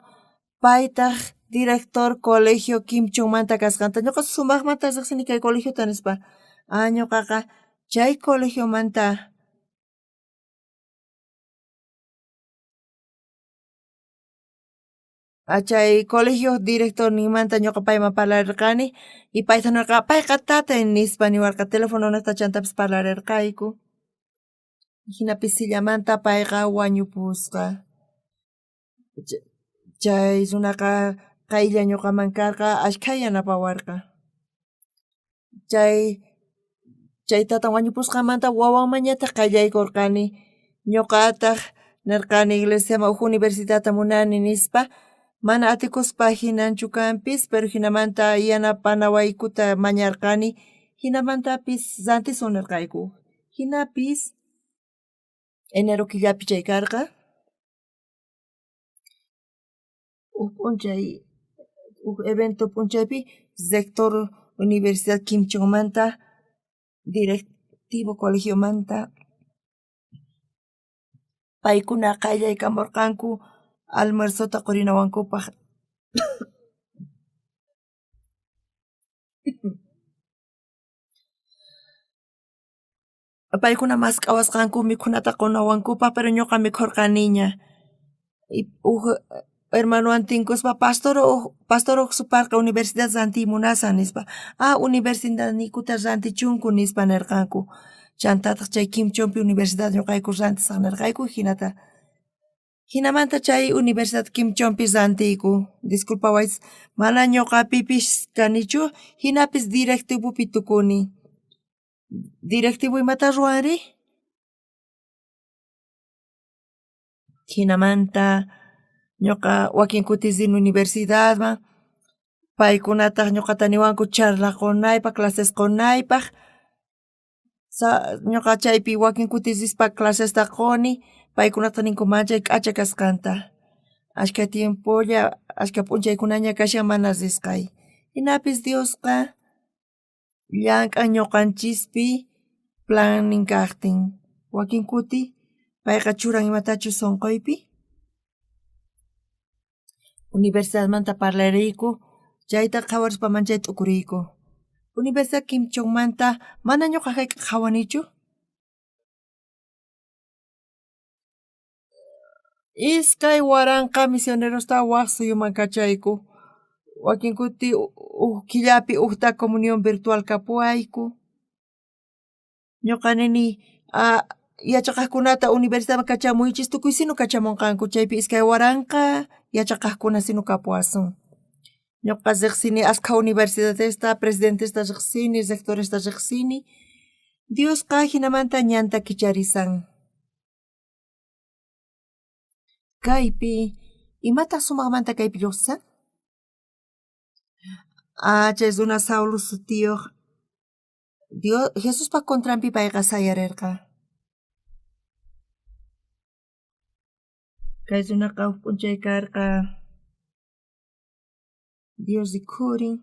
paytaq director colegio Quimchonmanta kasqanta. Ñuqa sumaqmanta riqsini kay colegiota nispa. Ah, ñuqaqa chay colegiomanta chay colegio directorninmanta ñuqa payman parlarirqani y payta nirqa payqa tatay nispa niwarqa, telefononejta chantapis parlarirqayku. Hina pisillamanta payqa wañupusqa. Chay runaqa qaylla ñuqaman karqa, ashkha yanapawarqa. Chay tatan wañupusqanmanta wawanmanñataq qayllaykurqani. Ñuqataq nirqani iglesiaman uj universidadta munani nispa, mana atikuspa hinanchu kanpis, pero hinamanta yanapanawaykuta mañarqani, hinamantapis rantisun nirqayku. Hinapis enero killapi chay karqa. Uj p'unchay, uj evento p'unchaypi rector Universidad Quimchonmanta, directivo colegiomanta paykuna qayllaykamurqanku almuerzota qurinawankupaq. Paykuna mask'awasqanku mikhunata qunawankupaq, pero ñuqa mikhurqaniña. Uj hermanowan tinkuspa pastor uj suparqa universidad rantiy munasan nispa. Ah, universidadniykuta rantichunku nispa nirqanku. Chantataq chay Quimchonpi universidad ñuqayku rantisaq nirqayku hinata. Jinamanta chay Universidad Kim Chonpi rantiyku. Disculpawaychis, mana ñuqa pipis kanichu, jinapis directivopi tukuni. Directivo imata ruwanri? Jinamanta ñuqa wakin kutis rini universidadman, paykunataq ñuqata niwanku charla qunaypaq, clases qunaypaq. Ñuqa chaypi wakin kutis rispa clasesta quni, paykunataq ninku manchay k'acha kasqanta. Ashkha tiempolla, ashkha p'unchaykunaña kashan mana risqay. Jinapis Diosqa llank'an ñuqanchispi plannin kaqtin. Wakin kuti payqa churan imatachus sunquypi. Universidadmanta parlariyku, chayta qhawarispa manchay t'ukuriyku. Universidad Kim Chonmanta mana ñuqa jayk'aq qhawanichu. 2000 misionerosta waj suyuman kachayku. Wakin kuti uj killapi ujta comunión virtual kapuwayku. Ñuqa nini yachaqajkunata universidadman kachamuychis tukuy sinu kachamunqanku chaypi 2000 yachaqajkuna sinu kapuwasun. Ñuqa riqsini askha universidadesta, presidentesta riqsini, rectoresta riqsini. Diosqa jinamanta ñanta kicharisan. Kaypi, imataq sumaqmanta kaypi lluqsisan? Chay runa Saulo sutiyuq Dios Jesuspa contranpi payqa sayarirqa. Kay runaqa huk p'unchay karqa Dios rikhurin.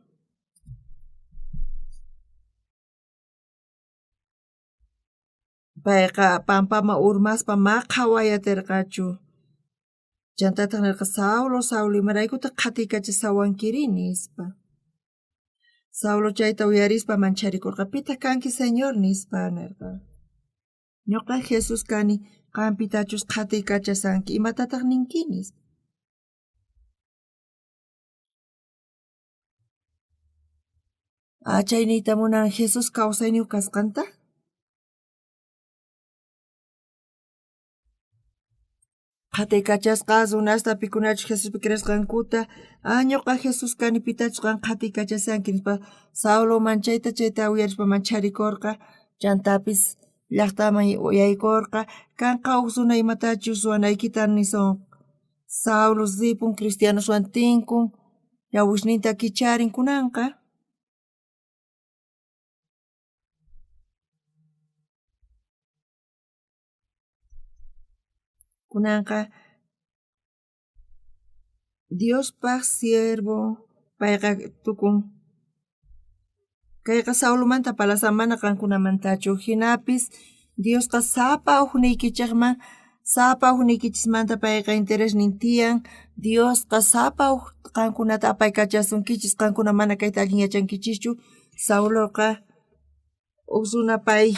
Payqa pampaman urmaspa maqhaway atirqachu. Chantataq nirqa, Saulo, Saulo, imaraykutaq qhatiykachasawankiri? Nispa. Saulo chayta uyarispa mancharikurqa. Pitaq kanki, Señor? Nispa nirqa. Ñuqa Jesús kani, qan pitachus qhatiykachasanki, imatataq ninki? Nispa. Chay niyta munan Jesús kawsayniyuq kasqanta? Qhatiykachasqa runasta pikunachus Jesuspi creesqankuta, ñuqa Jesús kani pitachus qan qhatiykachasanki nispa. Saulo manchayta chayta uyarispa mancharikorqa, chantapis llaqtaman yaykorqa, kanqa uj runa imatachus ruwanaykita nisun. Saulo ripun cristianoswan tinkun, ñawisninta kicharin kunanqa. Kunanqa Diospaj siervo payqa tukun. Kayqa Saulomanta parlasan mana qankunamantachu. Jinapis Diosqa sapa ujniykichejman, sapa ujniykichismanta payqa interesnin tiyan. Diosqa sapa uj qankunata apaykachasunkichis, qankuna mana kayta allin yachankichischu. Sauloqa uj runa pay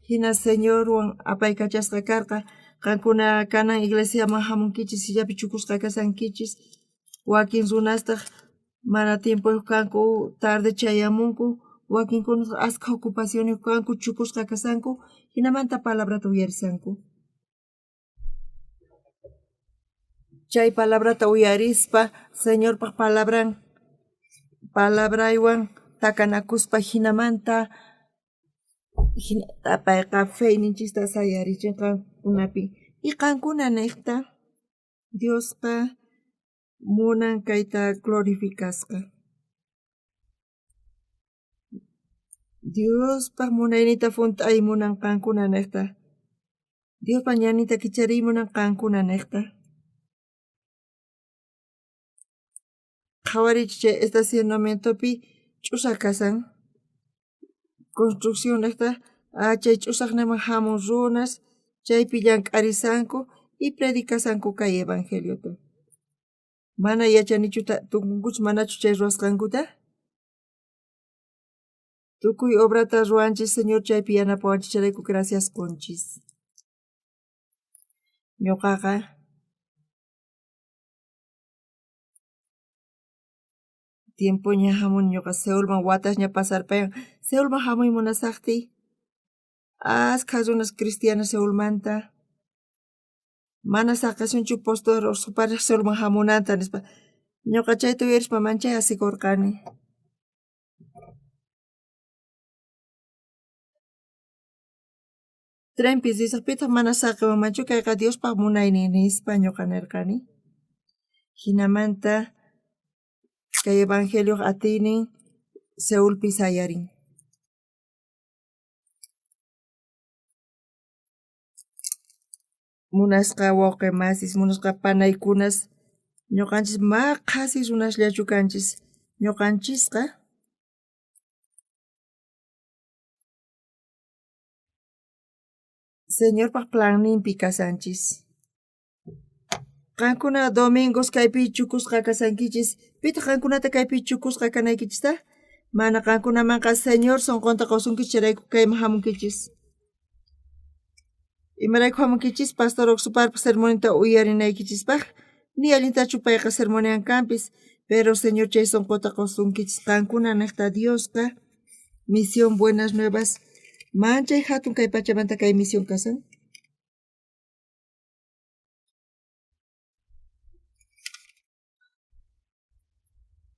jina Señorwan apaykachasqa karqa. Qankuna kanan iglesiaman jamunkichis, sillapi chukusqa kashankichis. Wakin runastaq mana tiempoyuq kanku, tarde chayamunku. Wakinkunataq askha ocupacionyuq kanku, chukusqa kashanku, jinamanta palabrata uyarisanku. Chay palabrata uyarispa, Señorpaj palabran palabraywan takanakuspa jinamanta jinata payqa feyninchista sayarichin qankunapi. Y qankuna nejta Diosqa munan kayta glorificasqa. Diospaj munayninta junt'ay munan qankuna nejta. Diospa ñanninta kichariy munan qankuna nejta. Qhawariychis chay estacionamientopi ch'usaq kashan. Construcción nejta chay ch'usaqniman jamun runas, chaypi llank'arisanku y predicasanku kay evangeliota. Mana yachanichu tukunkuchu manachu chay ruwasqankuta. Tukuy obrata ruwanchis Señor chaypi yanapawanchis chayrayku gracias qonchis. Ñuqaqa tiempoña jamuni ñuqa Seulman watasña pasarpayan Seulman jamuy munasaqtiy askha runas cristianas Seulmanta. Mana saqesunchu postor suparaj Seulman jamunanta nispa. Ñoqa chayta uyarispa manchay asikorqani. Trenpi risajpitaj mana saqewanmanchu kayqa Diospa munaynin nispa ñoqa nerqani. Jinamanta kay evangelioj atiynin Seulpi sayarin. Munasqa wawqe masis, munasqa panaykunas, ñoqanchis ma qhasi runasllachu kanchis. Ñoqanchisqa Señorpa planninpi kashanchis. Qankuna domingos kaypi chukusqa kashankichis. Pitaq qankunata kaypi chukusqa kanaykichista? Mana qankunamanqa Señor sonqonta qosunkichis chayrayku kayman hamunkichis. Imarayku hamunkichis Pastor Oxuparpa sermoninta uyarinaykichispaq? Ni allintachu payqa sermonean kanpis, pero Señor chay sonqota qosunkichis qankuna niqta Diosqa misión Buenas Nuevas manchay hatun kay pachamanta kay misión kasan.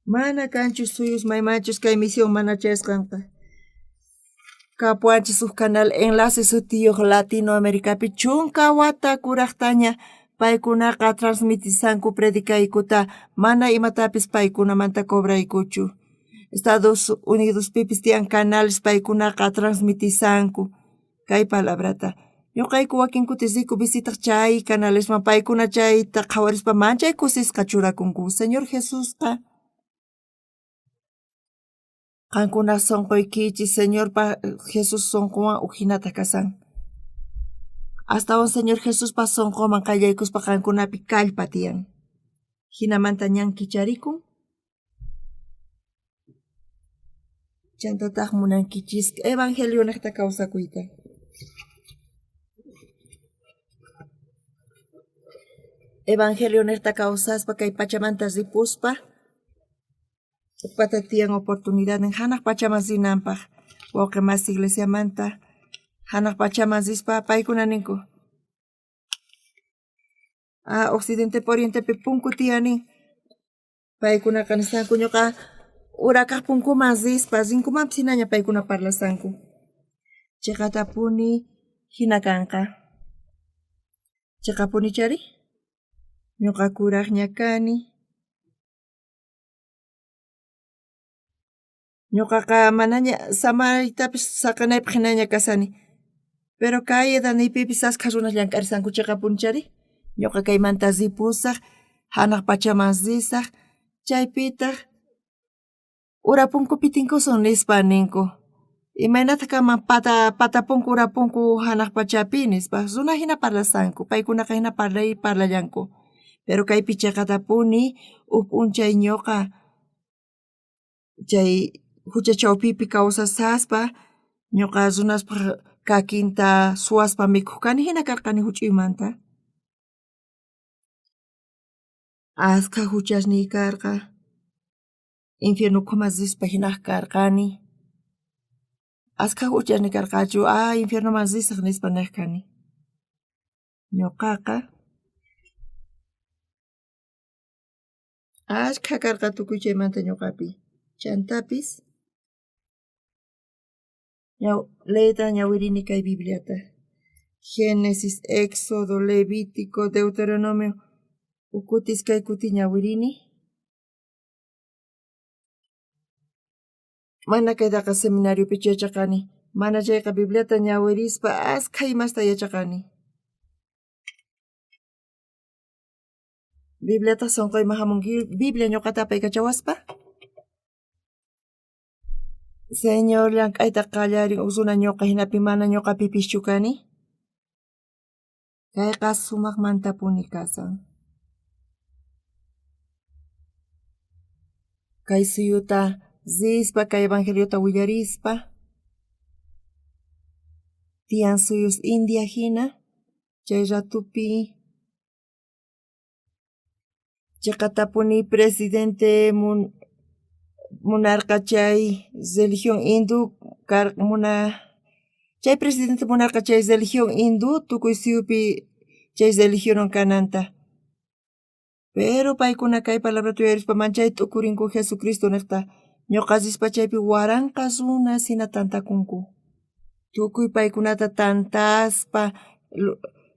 Mana kanchu suyus maymanchus kay misión mana chayasqanqa. Kapuwanchis uj canal enlace sutiyuq Latinoamericapi chunka wata kurajtaña paykunaqa transmitisanku predicaykuta mana imatapis paykunamanta cobraykuchu. Estados Unidospipis tiyan canales paykunaqa transmitisanku kay palabrata. Ñuqayku wakin kutis riku visitaq chay canalesman paykuna chayta qhawarispa manchay kusisqa churakunku. Señor Jesusqa qankuna sonqoykichis Señorpa Jesús sonqowan ujinata kasan. Astawan Señor Jesuspa sonqoman qayllaykuspa qankunapi kallpa tiyan. Jinamanta ñan kicharikun. Chantataj munankichis evangelio nejta kawsakuyta. Evangelio nejta kawsaspa kay pachamanta ripuspa pata tiyan oportunidad en hanaq pachaman rinanpaj wawqi masi iglesiamanta hanaq pachaman rispa paykuna ninku ah occidentepi orientepi punku tiyanin Paykunaqa nisqanku ñuqa urakaq punkuman rispa rinkumanpis hinaña paykuna parlasanku. Chiqatapuni hina kanqa. Chiqapuni chari? Ñuqa kuraqña kani. Ñuqaqa manaña samaytapis saqenaypaq hinaña kasani. Pero kay edaniypipis askha runas llank'arisanku chiqapuni chari? Ñuqa kaymanta ripusaq, hanaq pachaman risaq, chaypitaq ura punkupi tinkusun nispa ninku. Imaynataq kanman pata pata punku ura punku hanaq pachapi nispa runa hina parlasanku, paykunaqa hina parlay parlallanku. Pero kaypi chiqatapuni huk p'unchay ñuqa chay hucha chawpipi kawsasaspa ñuqa runaspaq kakinta suwaspa mikhuq kani hina karqani huch'uymanta. Askha huchasniy karqa infierno ukhuman rispa hinaq karqani. Askha huchasniy karqachu ah infiernoman risaq nispa niq kani. Ñuqaqa Ashkha karqa tukuy chaymanta ñuqapi. Chantapis leeyta ñawirini kay Bibliata. Génesis, Éxodo, Levítico, Deuteronomio uj kuti iskay kuti ñawirini. Mana kaytaqa seminariopichu yachaqani, mana chayqa Bibliata ñawirispa askha imasta yachaqani. Bibliata sonqoyman hamunki, Biblia ñuqata apaykachawaspa. Señor llank'ayta qallarin uj runa ñuqa hinapi mana ñuqa pipischu kani. Kayqa sumaqmantapuni kasan. Kay suyuta rispa, kay evangeliota willarispa, tiyan suyus India hina, chay ratupi chiqatapuni presidente munarqa chay religión hindú chay presidente munarqa chay religión hindú tukuy suyupi chay religionwan kananta. Pero paykuna kay palabrata uyarispa manchay t'ukurinku Jesucristo nejta. Ñoqa rispa chaypi waranqa runas jina tantakunku. Tukuy paykunata tantaspa,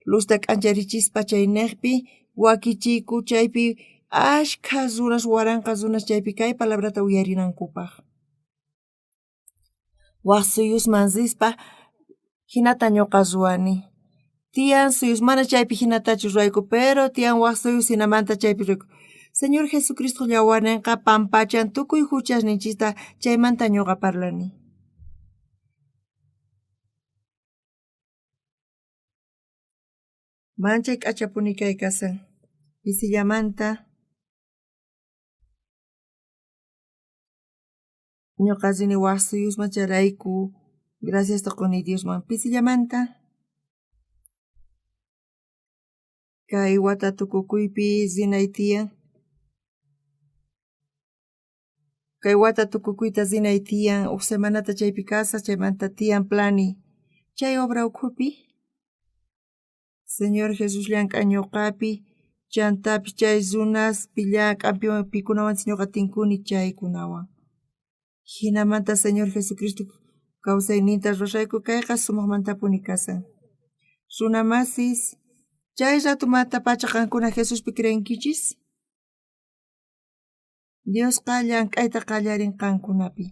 luzta k'ancharichispa chaynejpi wakichiku chaypi ashkha runas waranqa runas chaypi kay palabrata uyarinankupaj. Waj suyusman rispa jinata ñuqa ruwani. Tiyan suyus mana chaypi jinatachu ruwayku, pero tiyan waj suyus jinamanta chaypi ruwayku. Señor Jesucristo yawarnenqa pampachan tukuy juchasninchista chaymanta ñuqa parlani. Manchay k'achapuni kay kasan. Pisillamanta ñuqa rini waj suyusman chayrayku graciasta quni Diosman pisillamanta. Kay wata tukukuypi rinay tiyan. Kay wata tukukuyta rinay tiyan uj semanata chaypi kasaj chaymanta tiyan plani. Chay obra ukhupi Señor Jesús llank'an ñuqapi chantapis chay runaspi llank'an pikunawanchus ñuqa tinkuni chaykunawan. Jinamanta Señor Jesucristo kawsayninta ruwashayku kayqa sumajmantapuni kasan. Runa masis, chay ratumantapacha qankuna Jesuspi creenkichis? Diosqa llank'ayta qallarin qankunapi.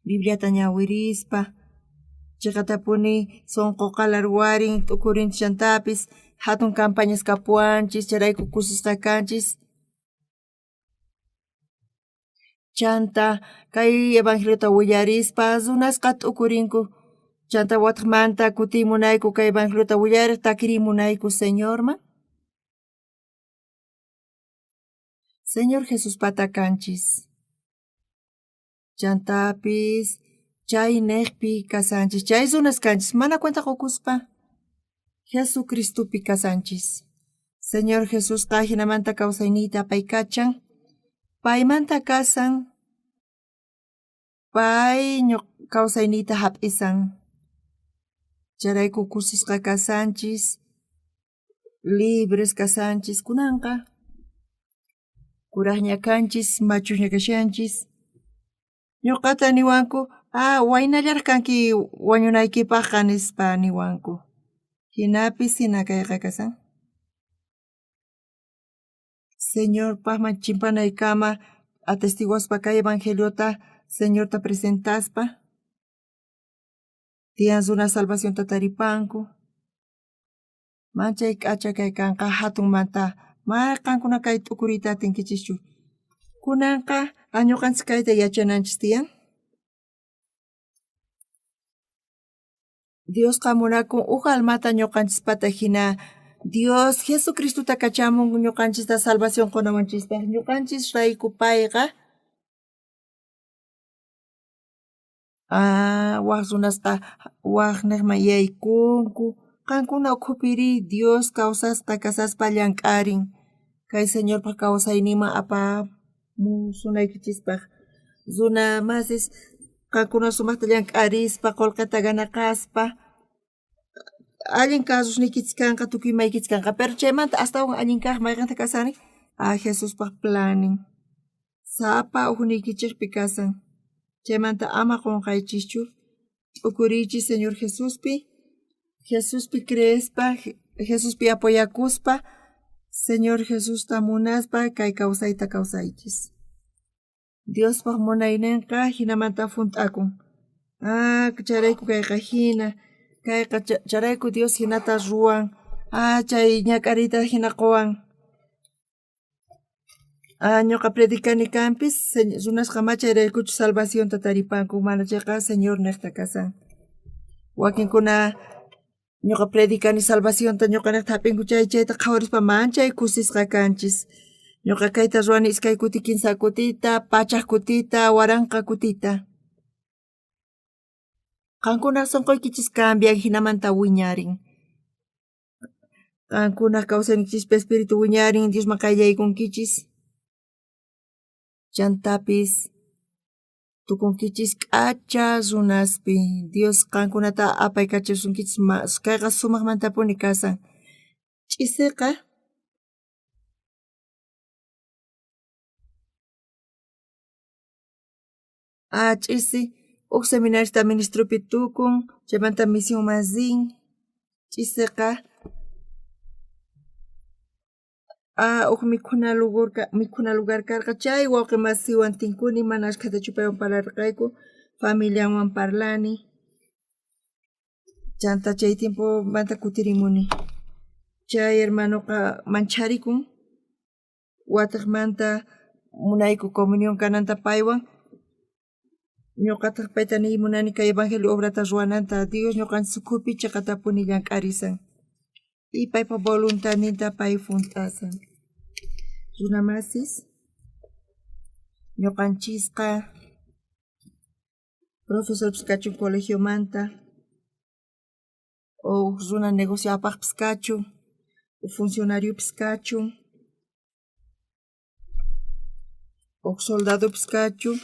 Bibliata ñawirispa chiqatapuni sunqu qalarwarin t'ukurinchis chantapis jatun campañas kapuwanchis chayrayku kusisqa kanchis. Chanta kay evangeliota willarispa runasqa t'ukurinku chanta watejmanta kutimunayku kay evangeliota willarej takirimunayku Señorman. Señor Jesuspata kanchis. Chantapis chaynejpi kasanchis, chay runas kanchis, mana cuenta qokuspa Jesucristopi kasanchis. Señor Jesusqa jinamanta kawsayniyta apaykachan, paymanta kasan, pay kawsayniyta jap'isan. Chayrayku kusisqa kasanchis, libres kasanchis kunanqa. Kurajña kanchis, machusña kashanchis. Ñuqata niwanku, ah, waynallaraj kanki wañunaykipajqa nispa niwanku. Jinapis jina kayqa kasan. Señorpajman chimpanaykama atestiguaspa kay evangeliota Señorta presentaspa tiyan runa salvacionta taripanku. Manchay k'acha kay kanqa jatunmanta mana qankuna kay t'ukuriyta atinkichischu. Kunanqa ñuqanchis kayta yachananchis tiyan. Diosqa munakun uj almata ñuqanchispata jina Dios Jesucristota kachamun ñuqanchista salvación qonawanchispaj. Ñuqanchis rayku payqa waj runasqa wajnejman yaykunku. Qankuna ukhupiri Dios kawsasqa kasaspa llank'arin kay Señorpaj kawsayninman apamusunaykichispaj. Runa masis qankuna sumajta llank'arispa qolqeta ganaqaspa allin carrosniykichis kanqa tukuy imaykichis kanqa pero chaymanta astawan allin kaj mayqenta kasani ah Jesuspaj planin sapa ujniykichejpi kasan chaymanta ama qonqaychischu t'ukuriychis Señor Jesuspi Jesuspi creespa Jesuspi apoyakuspa Señor Jesusta munaspa kay kawsayta kawsaychis. Diospaj munaynenqa jinamanta junt'akun. Ah, chayrayku kayqa jina, kayqa chayrayku Dios jinata ruwan. Ah, chay ñak'ariyta jina qowan. Ah, ñuqa predicani kanpis, runasqa ma chayraykuchu salvacionta taripanku, mana chayqa Señor nejta kasan. Wakinkuna ñuqa predicani salvacionta ñuqa nejta jap'inku chay chayta qhawarispa manchay kusisqa kanchis. Ñuqa kayta ruwani iskay kuti, kinsa kutita, pachaj kutita, waranqa kutita. Qankunaj sunquykichis cambian jinamanta wiñarin. Qankunaj kawsayniykichispi espíritu wiñarin, Diosman qayllaykunkichis. Chantapis Tukunkichis k'acha runaspi. Dios qankunata apaykachasunkichis. Kayqa sumajmantapuni kasan. Ch'iseqa ch'isi uj seminarista ministropi tukun, chaymanta misionman rin. Ch'iseqa uj mikhuna lugar karqa chay wawqe masiwan tinkuni mana ashkhatachu paywan parlarqayku, familianwan parlani. Chanta chay tiempomanta kutirimuni. Chay hermanoqa mancharikun watejmanta munayku comunión kananta paywan. Ñoqataj payta niy munani kay evangelio obrata ruwananta Dios ñoqanchis ukhupi cheqatapuni llank'arisan. Y paypa voluntadninta pay junt'asan. Runa masis, ñoqanchisqa profesorpis kachun colegiomanta o uj runa negocio apajpis kachun, uj funcionariopis kachun, uj soldadopis kachun,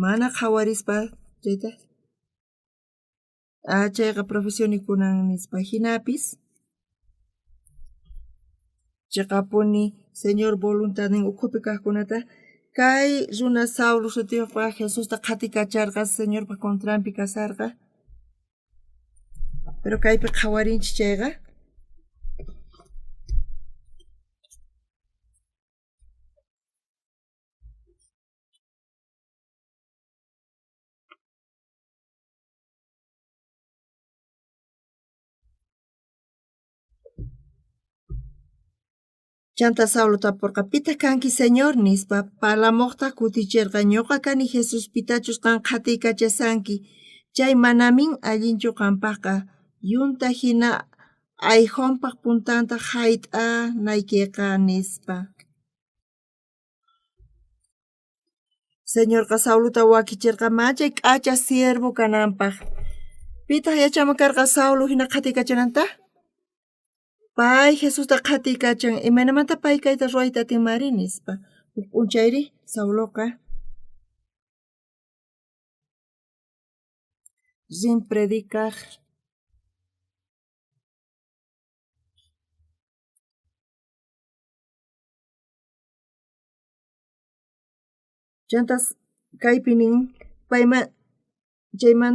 mana qhawarispa chayta chayqa profesionikunan nispa jinapis cheqapuni Señor voluntadnin ukhupi kajkunata kay runa Saulo sutiyojqa Jesusta qhatikacharqa Señorpa contranpi kasarqa. Pero kaypi qhawarinchis chayqa Chanta Saulo taporqa, pitaj kanki Señor? Nispa. Parlamojtaj kuticherqa, ñoqa kani Jesús pitachus qan qhatiykachasanki. Chay manamin allinchu qanpajqa yunta jina ayjonpaj puntanta jayt'anaykeqa, nispa. Señorqa Saulota wakicherqa machay k'acha siervo kananpaj. Pitaj yachanman karqa Saulo jina qhatiykachananta? Pay Jesusta qhatiykachan, imaynamanta pay kayta ruwayta atinmari, nispa. Uj p'unchayri Sauloqa rin predicaj. Chanta kaypi nin, payman chayman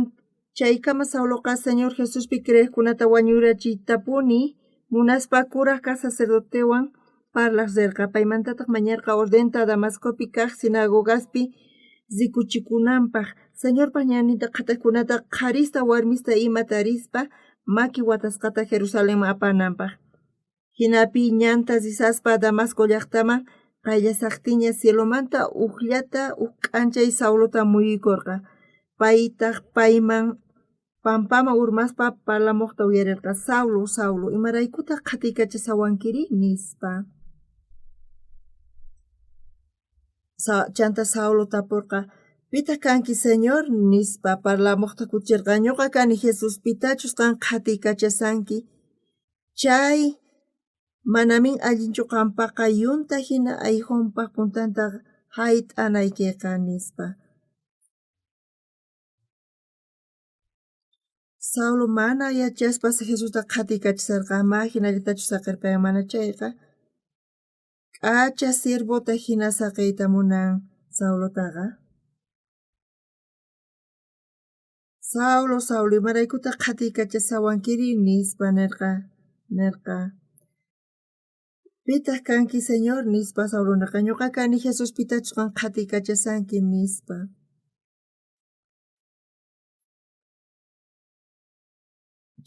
chaykama Sauloqa Señor Jesuspi creejkunata wañurachiytapuni munaspa kuraj kaj sacerdotewan parlaj rerqa. Paymantataj mañarqa ordenta Damascopi kaj sinagogaspi rikuchikunanpaj. Señorpa ñanninta qhatejkunata qharista warmista ima tarispa maki watasqata Jerusalenman apananpaj. Jinapi ñanta risaspa Damasco llajtaman qayllasajtiña cielomanta ujllata uj k'anchay Saulota muyuykorqa. Paytaj payman pampaman urmaspa parlamojta uyarerqa, Saulo, Saulo, imaraykutaj qhatiykachasawankiri? Nispa. Chanta Saulo taporqa, pitaj kanki Señor? Nispa. Parlamojta kuticherqa, ñoqa kani Jesús, pitachus qan qhatiykachasanki. Chay manamin allinchu qanpajqa yunta jina ayjonpaj puntanta jayt'anaykeqa, nispa. Saulo mana yachaspa Jesusta qhatiykachasarqa, ama jinallatachu saqerpayan mana chayqa k'acha siervota jina saqeyta munan Saulotaqa. Saulo, Saulo, imaraykutaj qhatiykachasawankiri? Nispa nerqa. Pitaj kanki Señor? Nispa Saulo nerqa, ñoqa kani Jesús pitachus qan qhatiykachasanki, nispa.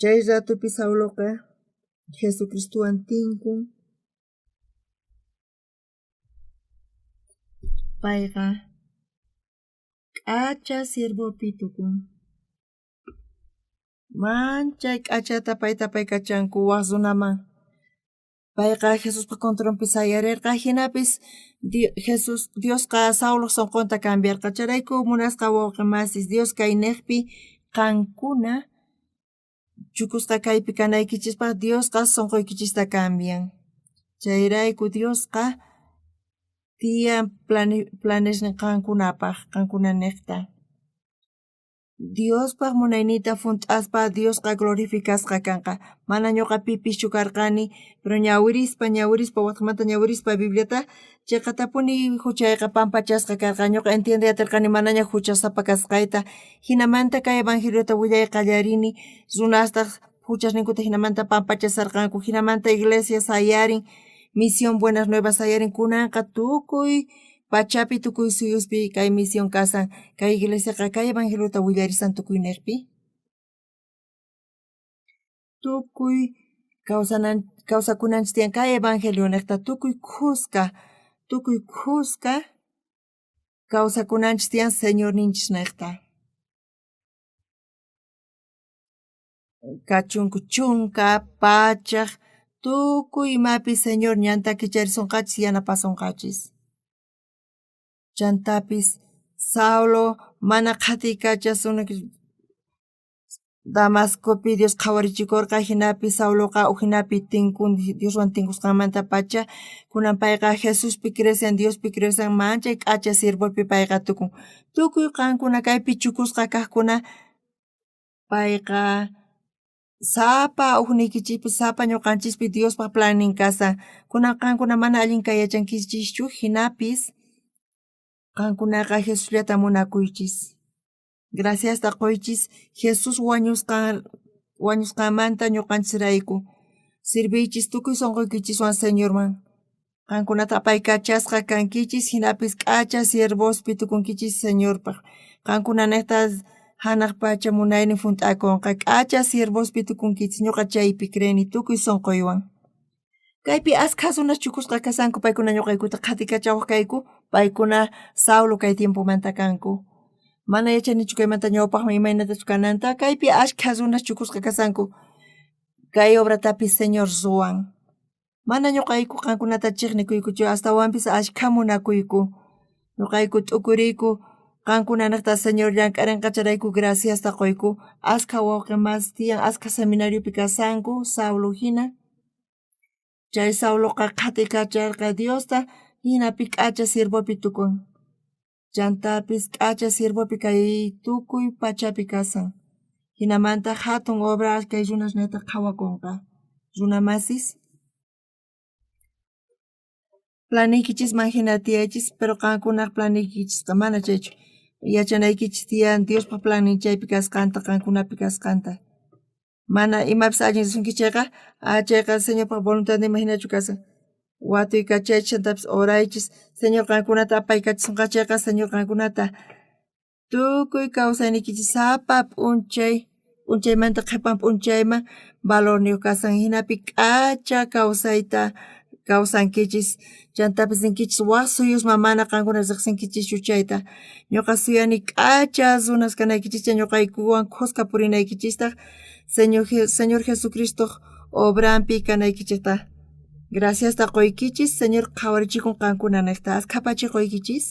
Chay ratopi Sauloqa Jesucristowan tinkun. Payqa k'acha siervopi tukun. Manchay k'achata payta apaykachanku waj runaman. Payqa Jesuspa contranpi sayarerqa, jinapis Jesús Diosqa Sauloj sonqonta cambiarqa. Chayrayku munasqa wawqe masis, Dios kaynejpi qankuna chukusqa kaypi kanaykichispaj Diosqa sonqoykichista cambian. Chayrayku Diosqa Tiyan planesnin qankunapaj, qankunanejta. Diospaj munayninta junt'aspa Diosqa glorificasqa kanqa. Mana ñuqa pipischu karqani, pero ñawirispa, ñawirispa, watejmanta ñawirispa Bibliata, cheqatapuni juchayqa pampachasqa karqa. Ñuqa entiendey aterqani manaña juchasapa kasqayta. Jinamanta kay evangeliota willay qallarini, runastaj juchasninkuta jinamanta pampachasarqanku, jinamanta iglesia sayarin, misión Buenas Nuevas sayarin, kunanqa tukuy pachapi, tukuy suyuspi kay misión kasan, kay iglesiaqa kay evangeliota willarisan tukuynejpi. Tukuy kawsakunanchis tiyan kay evangelionejta, tukuy khuska, tukuy khuska kawsakunanchis tiyan Señorninchisnejta. Kachunku chunka, pachaj, tukuy imapi Señor ñanta kicharisonqachis, yanapasonqachis. Chantapis Saulo mana qhatiykachasuna Damascopi Dios qhawarichikorqa, jinapi Sauloqa ujinapi tinkun Dioswan tinkusqanmantapacha, kunan payqa Jesuspi creeshan, Diospi creeshan, manchay k'acha siervopi payqa tukun. Tukuy qankuna kaypi chukusqa kajkuna, payqa sapa ujniykichispi, sapa ñuqanchispi Diospaj plannin kasan. Kunan qankuna mana allin kay yachankichischu, jinapis qankunaqa Jesusllata munakuychis. Graciasta qoychis Jesús wañusqanmanta ñuqanchisrayku. Sirviychis tukuy sonqoykichiswan Señorman. Qankunata apaykachasqa kankichis, jinapis k'acha siervospi tukunkichis Señorpaj. Qankunanejta janaj pacha munaynin junt'akonqa. K'acha siervospi tukunkichis, ñuqa chaypi creeni tukuy sonqoywan. Kaypi askha runas chukusqa kasanku, paykuna ñuqaykuta qhatikachawaj kayku, paykuna Saulo kay tiempomanta kanku. Mana yachanichu kaymanta ñawpajman imaynatachus kananta, kaypi askha runas chukusqa kasanku. Kay obratapis Señor ruwan. Mana ñuqayku qankunata chiqnikuykuchu, astawanpis askha munakuyku. Ñuqayku t'ukuriyku, qankunanejta Señor llank'arinqacharayku graciasta qoyku. Askha wawqi mas tiyan, askha seminariopi kasanku, Saulo jina. Chay Sauloqa qhatikacharqa Diosta, jinapi k'acha siervopi tukun. Chantapis k'acha siervopi kay tukuy pachapi kasan. Jinamanta jatun obra kay runasnejta qhawakonqa. Runa masis, planiykichisman jina tiyaychis, pero qankunaj planiykichisqa mana chaychu. Yachanaykichis tiyan Diospa plannin chaypi kasqanta, qankunapi kasqanta. Mana imapis allin risunki chayqa, chayqa Señorpa voluntadninman jinachu kasan. Watuykachaychis, chantapis oraychis, Señor qankunata apaykachisonqa chayqa, Señor qankunata tukuy kawsayniykichis sapa p'unchay, p'unchaymanta qhepan p'unchayman valorniyoj kasan. Jinapi k'acha kawsayta kawsankichis, chantapis ninkichis waj suyusman mana qankuna rejsinkichischu chayta. Ñuqa suyani k'acha runas kanaykichista, ñuqaykuwan khuska purinaykichistaj, Señor Jesucristoj obranpi kanaykichejta. Graciasta qoykichis, Señor qhawarichikun qankunanejta. Askha pachi qoykichis.